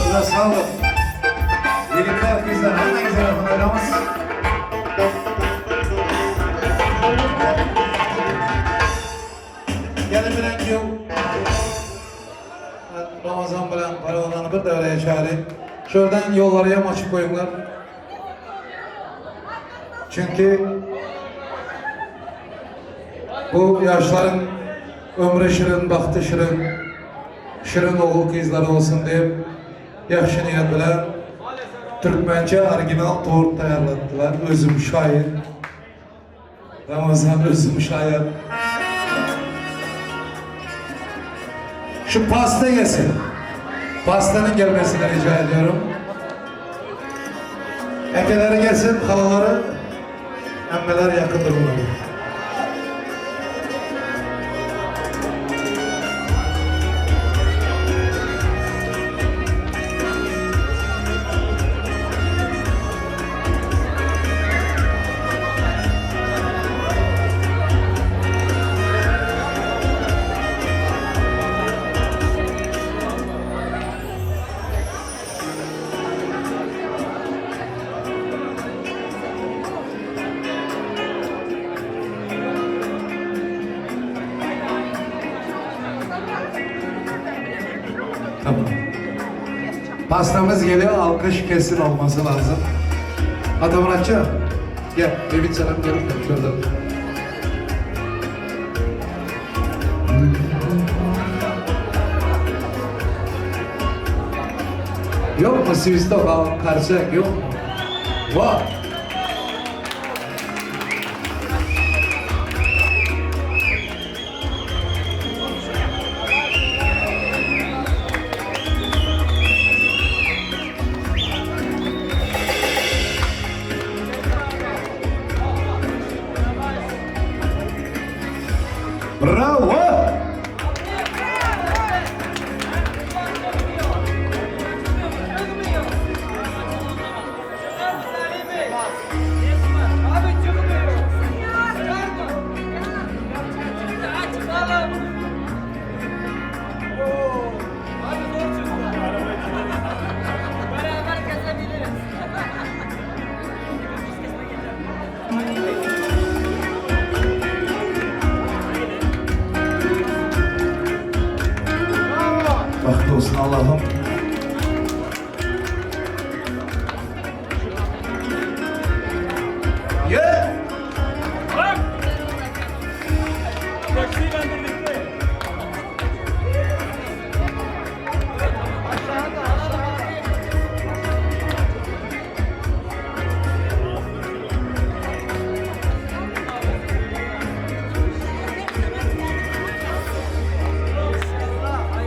Ağzınıza sağlık. Yigitler, kızlar, hemmäňize rahmet Gelin bilen giýew Ramazan bilen Perwanany bir döwreye çağırayım. Şuradan yolları yam açık koyunlar. Çünkü bu yaşların ömrü şirin, bahtı şirin, şirin oğul kızları olsun diye yaxşı niyet bilen Türkmençe orijinal tort tayarlattılar. Özüm şahit. Ramazan özüm şahit. Şu pasta gelsin. Pastanın gelmesini rica ediyorum. Ekeleri gelsin, halaları, emmeler yakındır bunları. Tamam. Pastamız geliyor, alkış kesin olması lazım. Hadi Muratçı, gel. Bir selam gelin de şurada. Yok mu svistok, al, karsak yok mu? Var. Bravo! Abi çıkmıyor. Açıkalım. Abi zor çıktı. Beraber kesebiliriz. Bahtı olsun Allah'ım. Ye!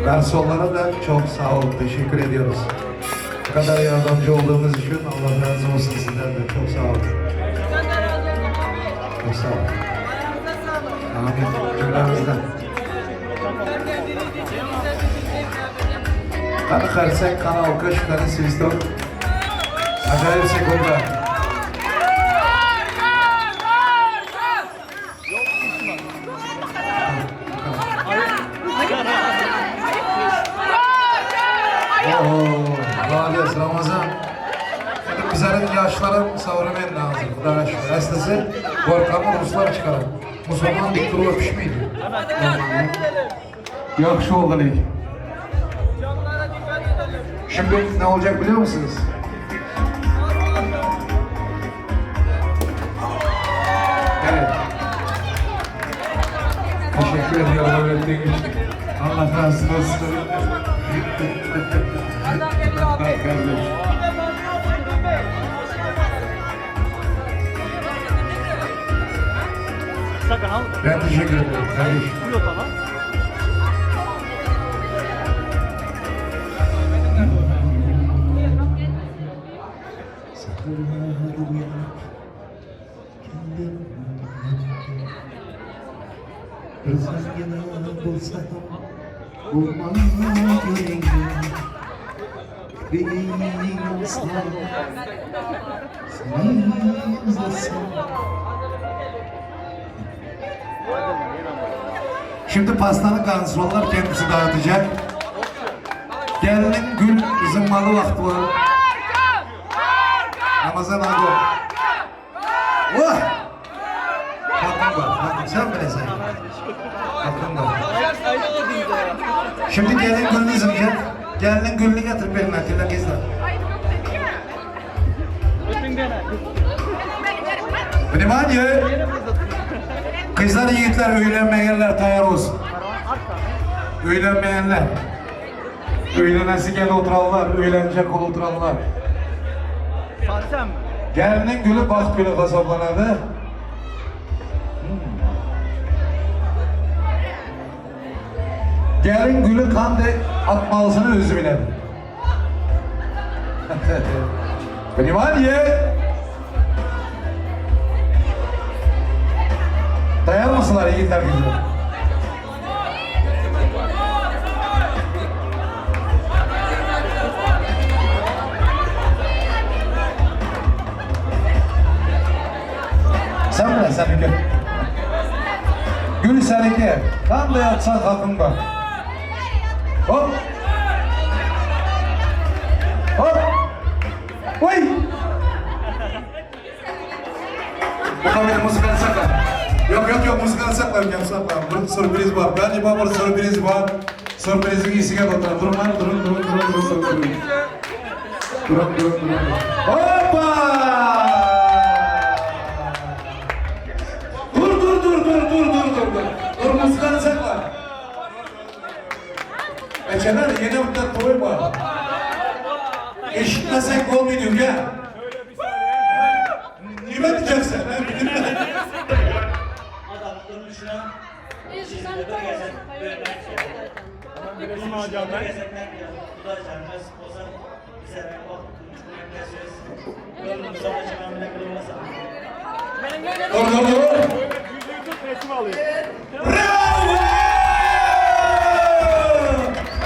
Garsonlara da çok sağ olun, teşekkür ediyoruz. Bu kadar yardımcı olduğunuz için Allah razı olsun sizden de. Çok sağ olun. Çok sağ olun. Amin. Cümlemizden. Kanı karsek, kanı alkış, kanı svistok. Acayip sekunda. Oo, Vales Ramazan. Şimdi bizlerin yaşların savurmen lazım. Xudaga şükür. Aslisi gorkamı Ruslar çıkarır. Musulman dik durup öpüşmeydi. Yaxşı oldu lig. Şimdi ne olacak biliyor musunuz? Evet. Teşekkür ediyorum öğrettiğin için. Allah razı olsun. Kardeş. Ben teşekkür ederim kardeşim. Sabırlar uyanıp kendim Bir zengin bulsam bulmam Bir insan seni izlesem Şimdi pastanın garsonlar kendisi dağıtacak. Geliniň gül zyňmaly wagty bar. Ramazan aga. Wah! Hakyň bar, hakyň. Sen bilesen. Hakyň bar. Şimdi gelin gülünü zyňacak. Gelinin gülünü getirip verin akıllı kızlar. Внимание! Kızlar yiğitler öylenmeyenler tayar olsun. Öylenmeyenler. Öylenesi gel oturanlar, öylenecek ol oturanlar. Gelinin gülü baht gülü hesaplanadı. Hmm. Gelin gülü kan de atmalısını özü bilir. Внимание! Dayar mısınlar yiğitler güzel? Sen bile seninki. Gül seninki. Tam da yatsan hakkın var. Hop. Hop. Uy. Bu kamera müzikanı sakla. Yok yok yok müzikanı sakla. Yok sakla. Bir sürpriz var. Galiba bir sürpriz var. Sürprizin iyisi gel oturun. Durun lan durun durun durun durun durun. Durun durun durun. Hoppa! Dur dur dur dur dur dur dur dur. Dur müzikanı sakla. Eçeler yine burada toy var. Eşitmesek olmuyor gel. Nime diyeceksin? Ben bilmem. Dur dur dur. Bravo!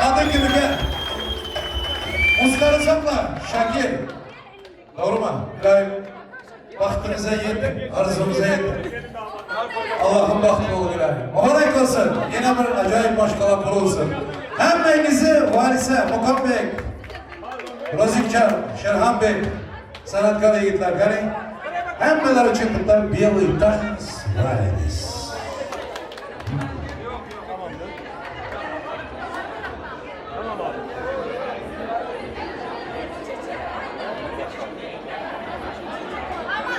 Adı gibi gel. Muzları sakla. Şakir. Doğru mu? İbrahim. Bahtınıza yetin, arzumuza yetin. Allah'ın bahtı olur ilahi. Mübarek olsun. Yine bir acayip maşallah kurulsun. Hemmenizi varise, Mukan Bey, Rozikcan, Şerhan Bey, sanatkar yiğitler gelin. Hemmeler için burada Белый танец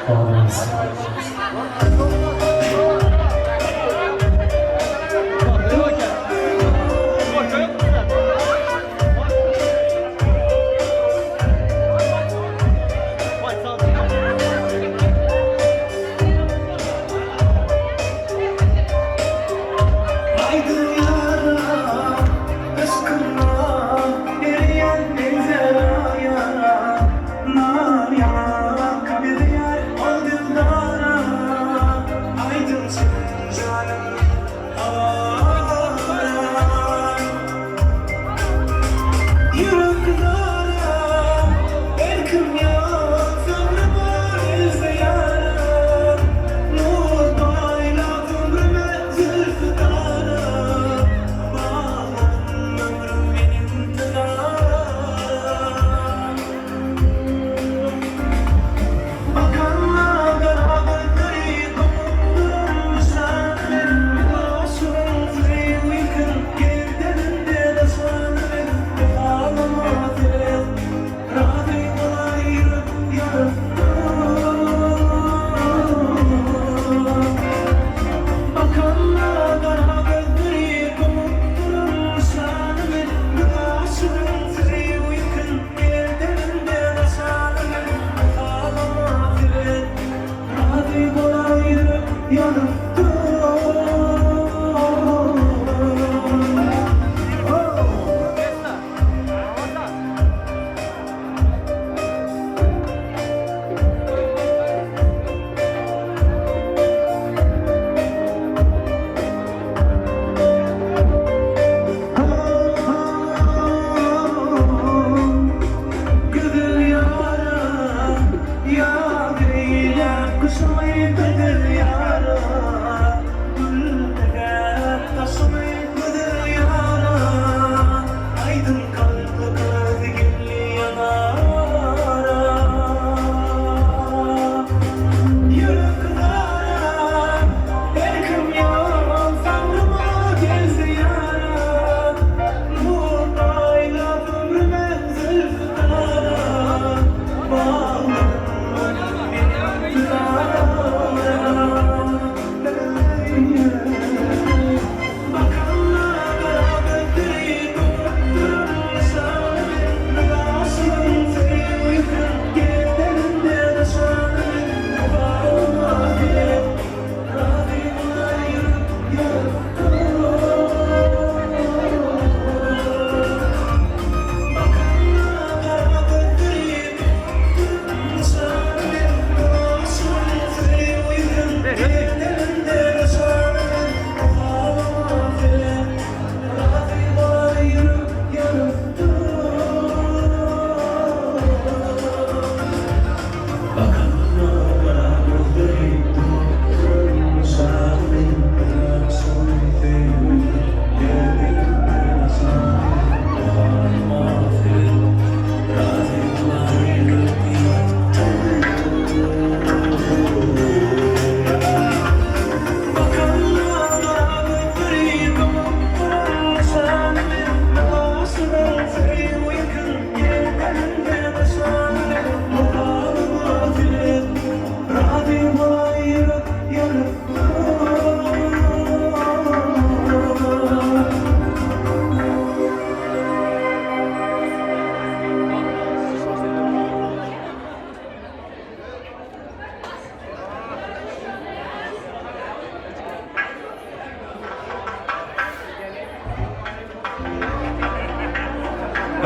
вальс. Aydın yara, aşkınla eriyen benzer yara Nar yana, kabir yar ol dildara Aydın senin canım ağlar Yürek dara, erkim yok, sabrım var yüzde yara Nur payla ömrüme zülfü dara Bağladın ömrüm benim tıkara Bakanlar beraberleri dokundurmuşlar Başımın zırhı yıkın Gerdeninde taşlanır Ağlama direk Radyolar yürüp yarıp Bakanlar kara gözleri komutturmuşlar Başımın zırhı yıkın Gerdeninde taşlanır Ağlama direk Radyolar yürüp yanıp Oh! Güzel yara, ya eyle kuşmayı kader yara Gül taşmayı kader yara Aydın kalp.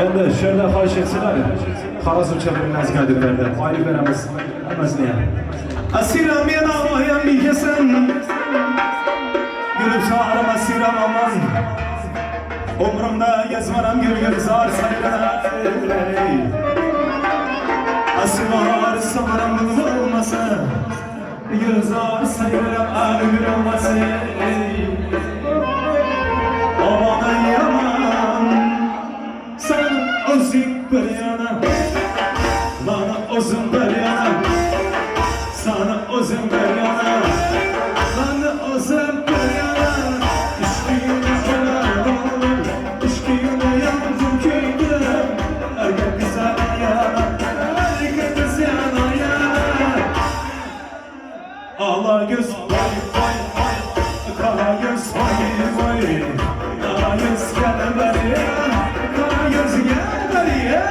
Endi shu yerdan xohish etsinlar. Xorazmcha bir nazik aytib berdi. Oylik beramiz hammasini ham. Asiram yana bilgesin Gülüp çağırım asiram aman Umrumda gezmem gül gülzar sayran Asivar samarım olmasa Gülzar sayran ar gül olmasa Aman yaman Sen özün bir yana Bana özün bir yana Sana özüm bir yana Bana özüm bir yana İşkine olan oğlum İşkine yandım köyüm Erkek kıza yana Erkek kız yana yana Ala göz vay vay vay Kara göz vay vay Kara göz gel beriye Kara göz gel beriye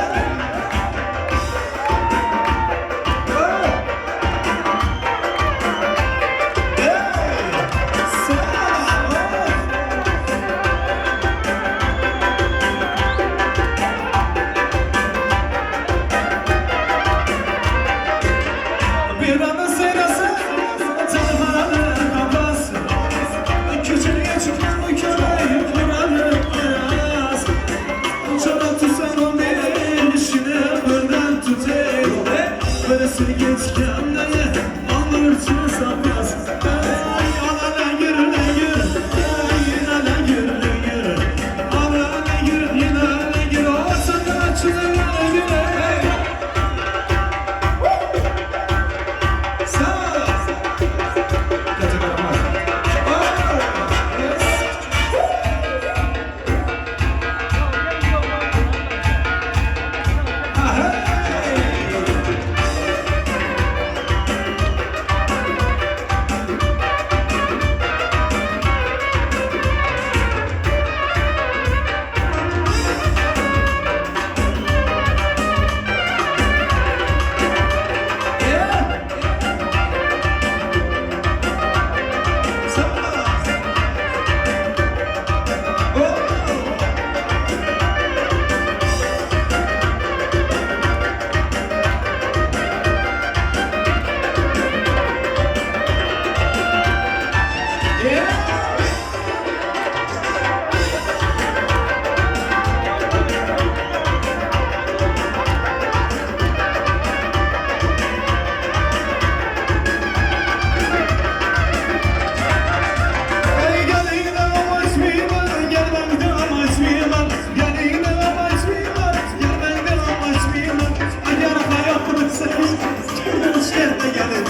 Bir anı sırası Canım kapas Küçülüye çıkan bu köy Buranı biraz Çoban tutsan o benim işini Buradan tutayım Böylesini geç kendine Anlırsın sapyaz Ay alana gir gir Ay alana gir gir Alana gir yine gir Olsun açılır gir Ey gel yine amaç mimar, gel benden amaç mimar, gel yine amaç mimar, gel benden amaç mimar. Eğer hayat etseniz, görüşlerine gelin.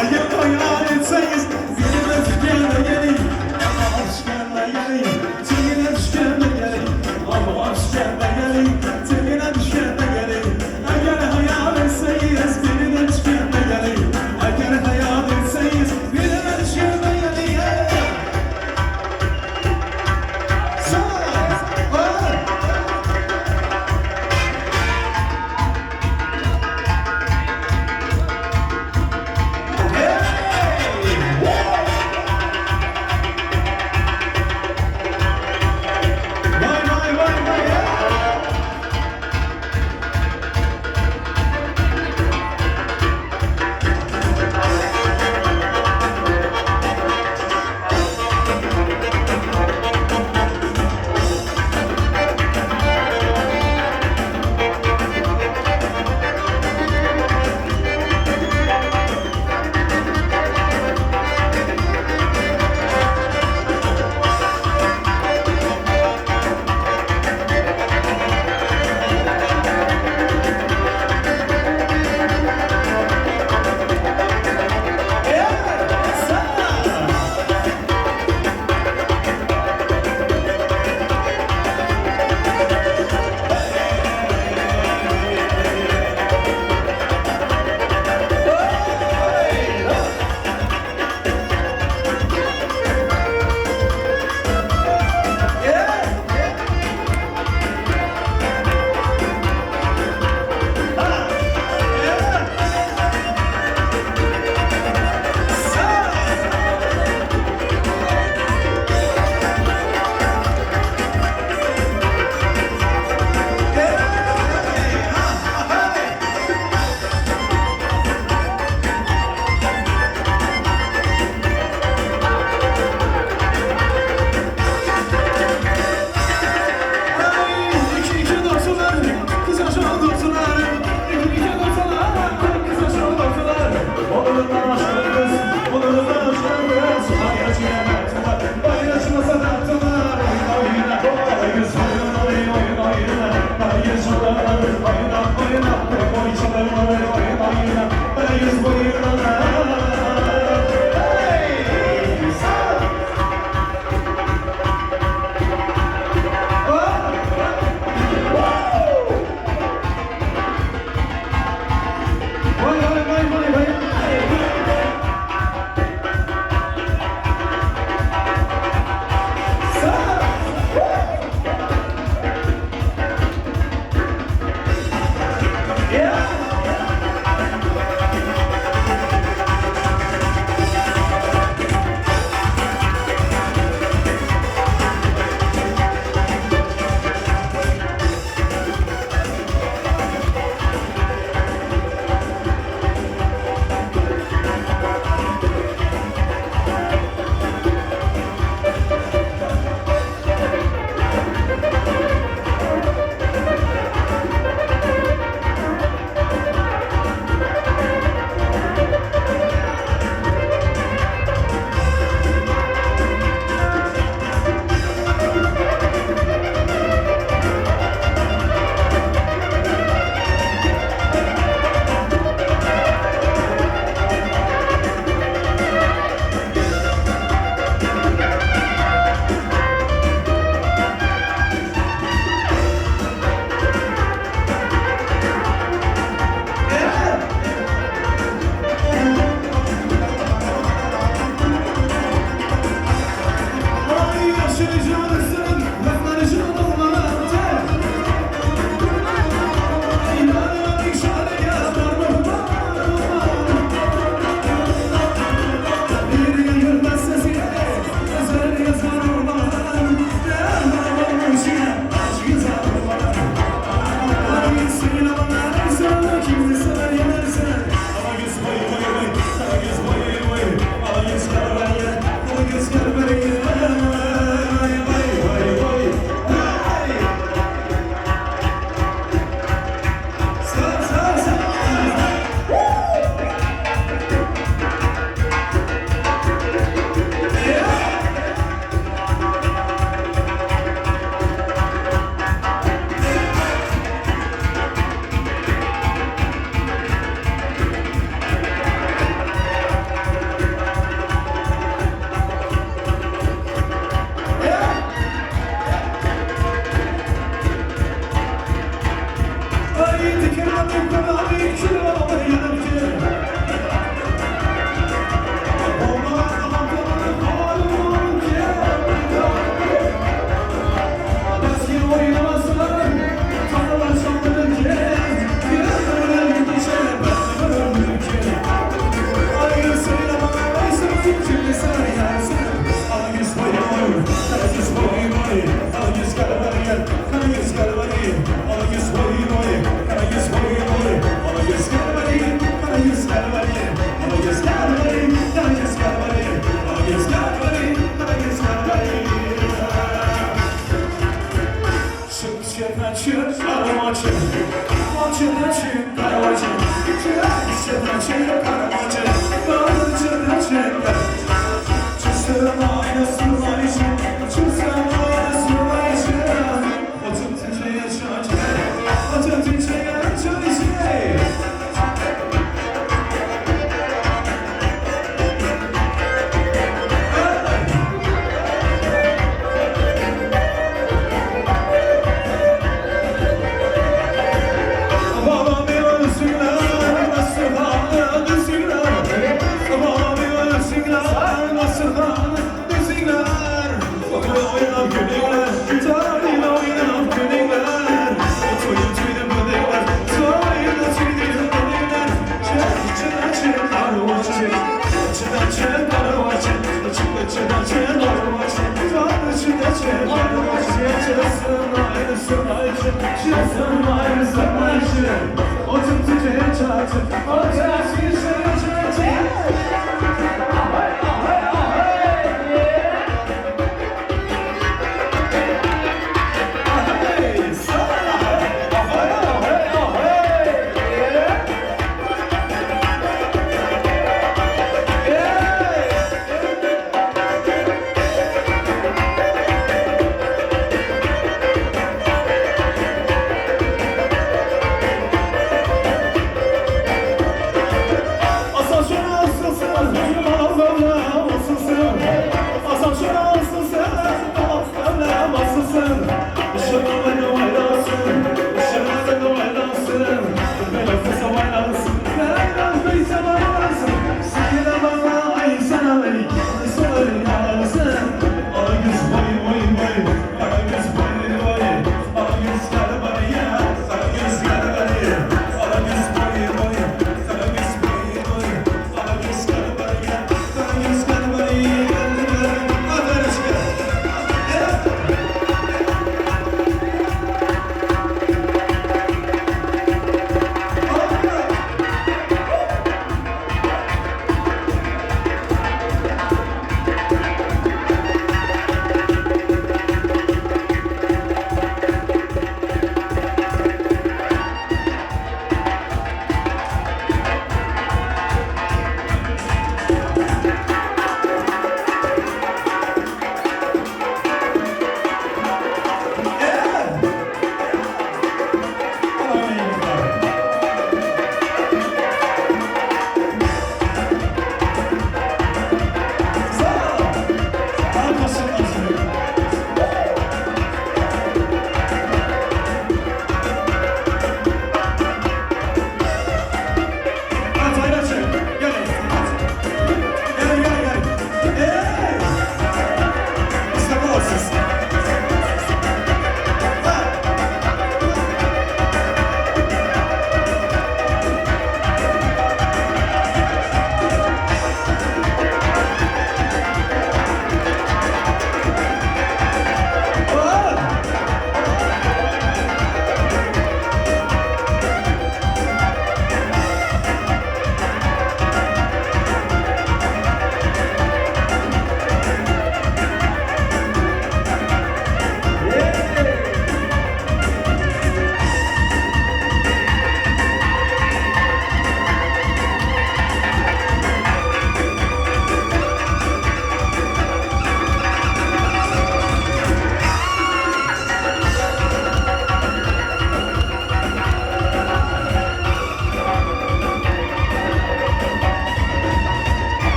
Eğer hayal etseniz, yine düşkene gelin. Ama aşkına gelin, yine düşkene gelin. Ama aşkına gelin, yine düşkene gelin. Eğer hayal etseniz, birine düşkene gelin. Eğer hayal etseniz, birine düşkene gelin.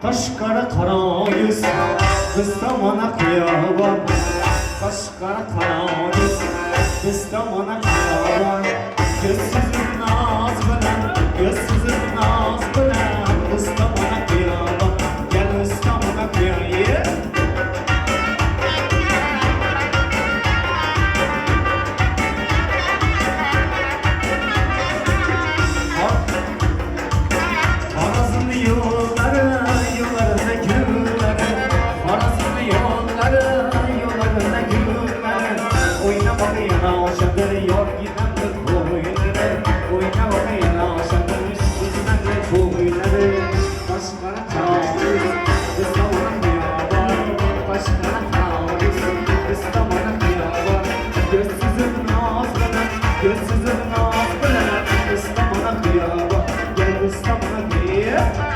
Kaş kara kara yüz, kız tamana kıyaban. Kaş kara kara yüz, kız tamana kıyaban. Gözsüzüm naz bilen, gözsüzüm naz bilen, kız tamana kıyaban. Gel kız tamana kıyaban. Arazın yolları, yollarında gülleri Arazın yolları, yollarında gülleri Oyna bakayım aşağı yor giden boyları Oyna bakayım aşağı giden boyları Kaş kara kavuz, kız tavana kıyavar Kaş kara kavuz, kız tavana kıyavar Gözsüzüm naz bilen, gözsüzüm naz bilen Kız tavana kıyavar, gel kız tavana kıyavar.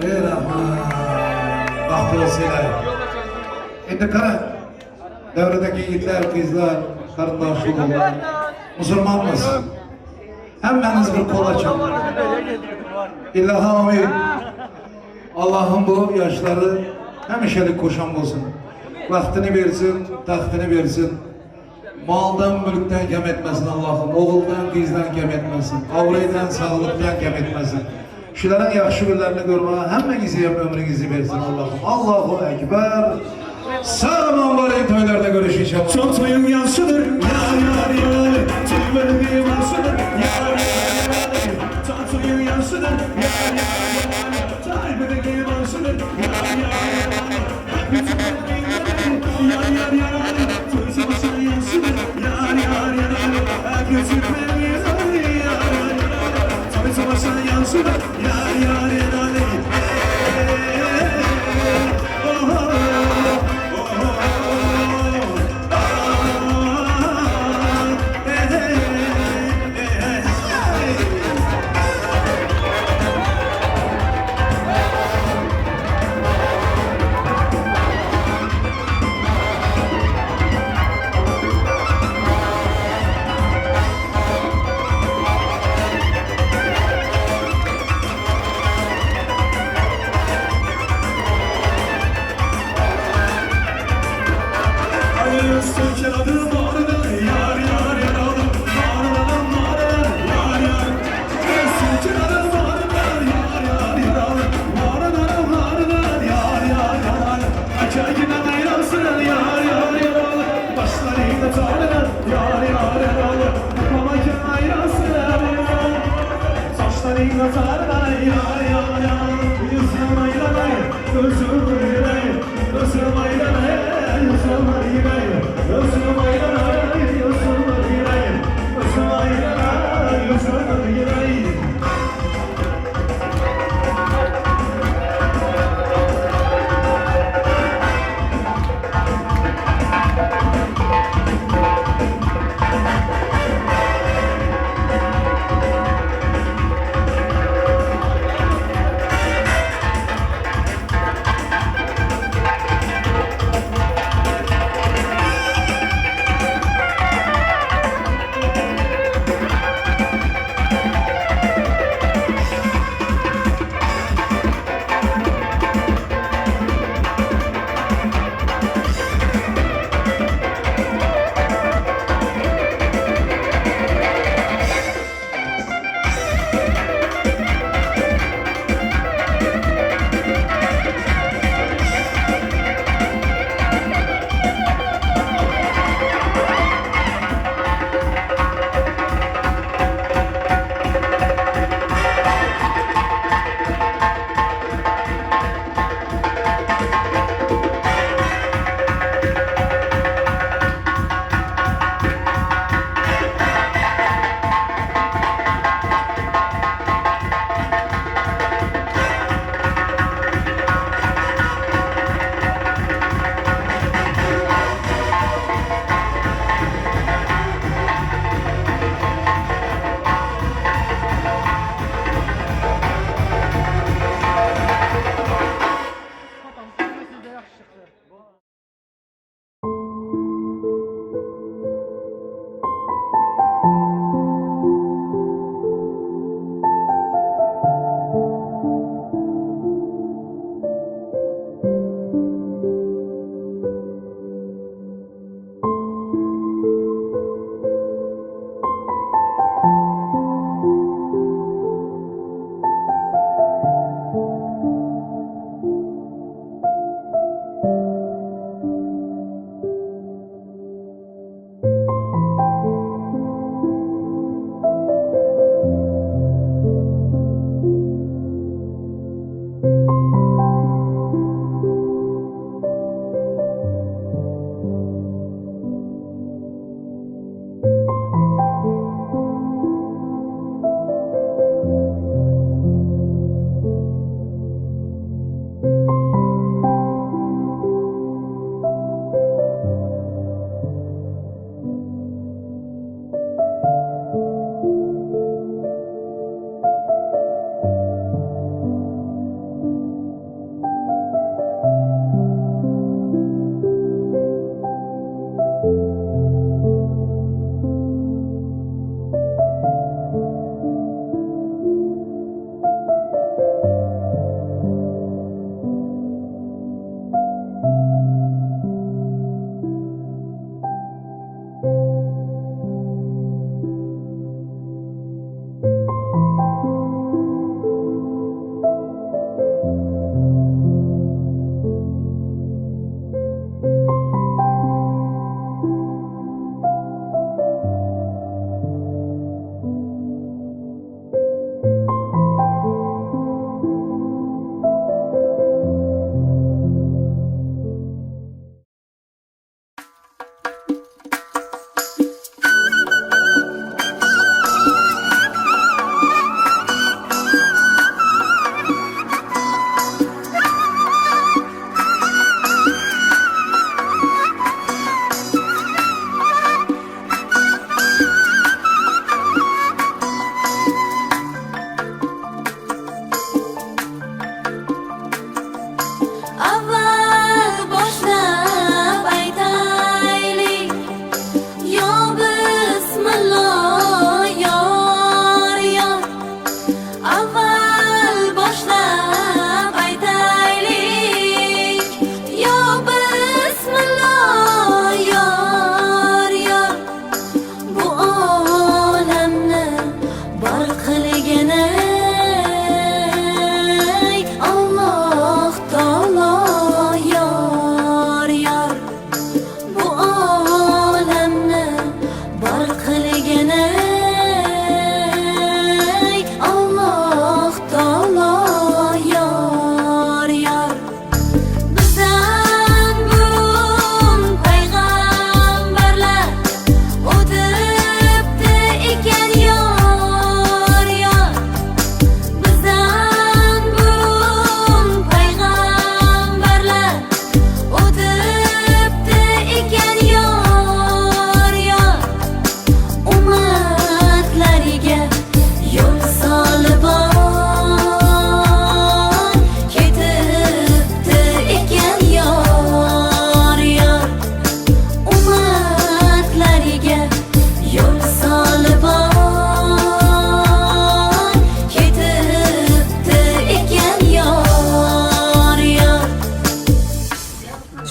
Ey rahmat. Bagtly bolsunlar. Indi garaň. Döwredäki ýigitler, gyzlar, garyndaş ogullar. Musulmanmyz. Hemmäňiz bir kol açyň. Illahi amin. Allahym bu ýaşlary hemişelik goşan bolsun. Bagtyny bersin, tagtyny bersin. Maldan, mülkden kem etmesin Allahym. Oguldan, gyzdan kem etmesin. Abraýdan, saglykdan kem etmesin. Şularyň ýagşy günlerini görmäge hemmäňize hem ömrüňizi bersin Allahym. Allahu Ekber. Sag-aman bolyň toýlarda görüşinçä. Çok toýuň ýagşydyr ýar ýar ýar Toý bergi bagşydyr ýar ýar ýar Çok toýuň ýagşydyr ýar ýar ýar Toý bergi bagşydyr ýar ýar ýar Ýar ýar ýar Toý tomaşa ýagşydyr ýar ýar ýar Göçürme ýar ýar ýar Toý tomaşa ýagşydyr ýar ýar ýar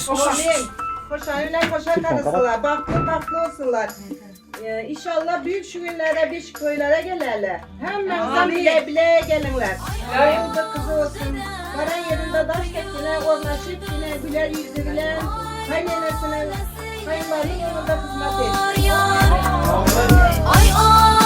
Amin. Hoşaý bilen hoşa garysynlar. Bagtly bagtly bolsunlar. Ee, İnşallah büyük şu günlere, beşik toýlara gelerler. Hemmäňizden bile bile gelinler. Oğul da kızı olsun. Varan yerinde daş tekine ornaşıp yine güler yüzü bilen kaynenesine, kayınlarının yanında hizmet etsin. Ay ay.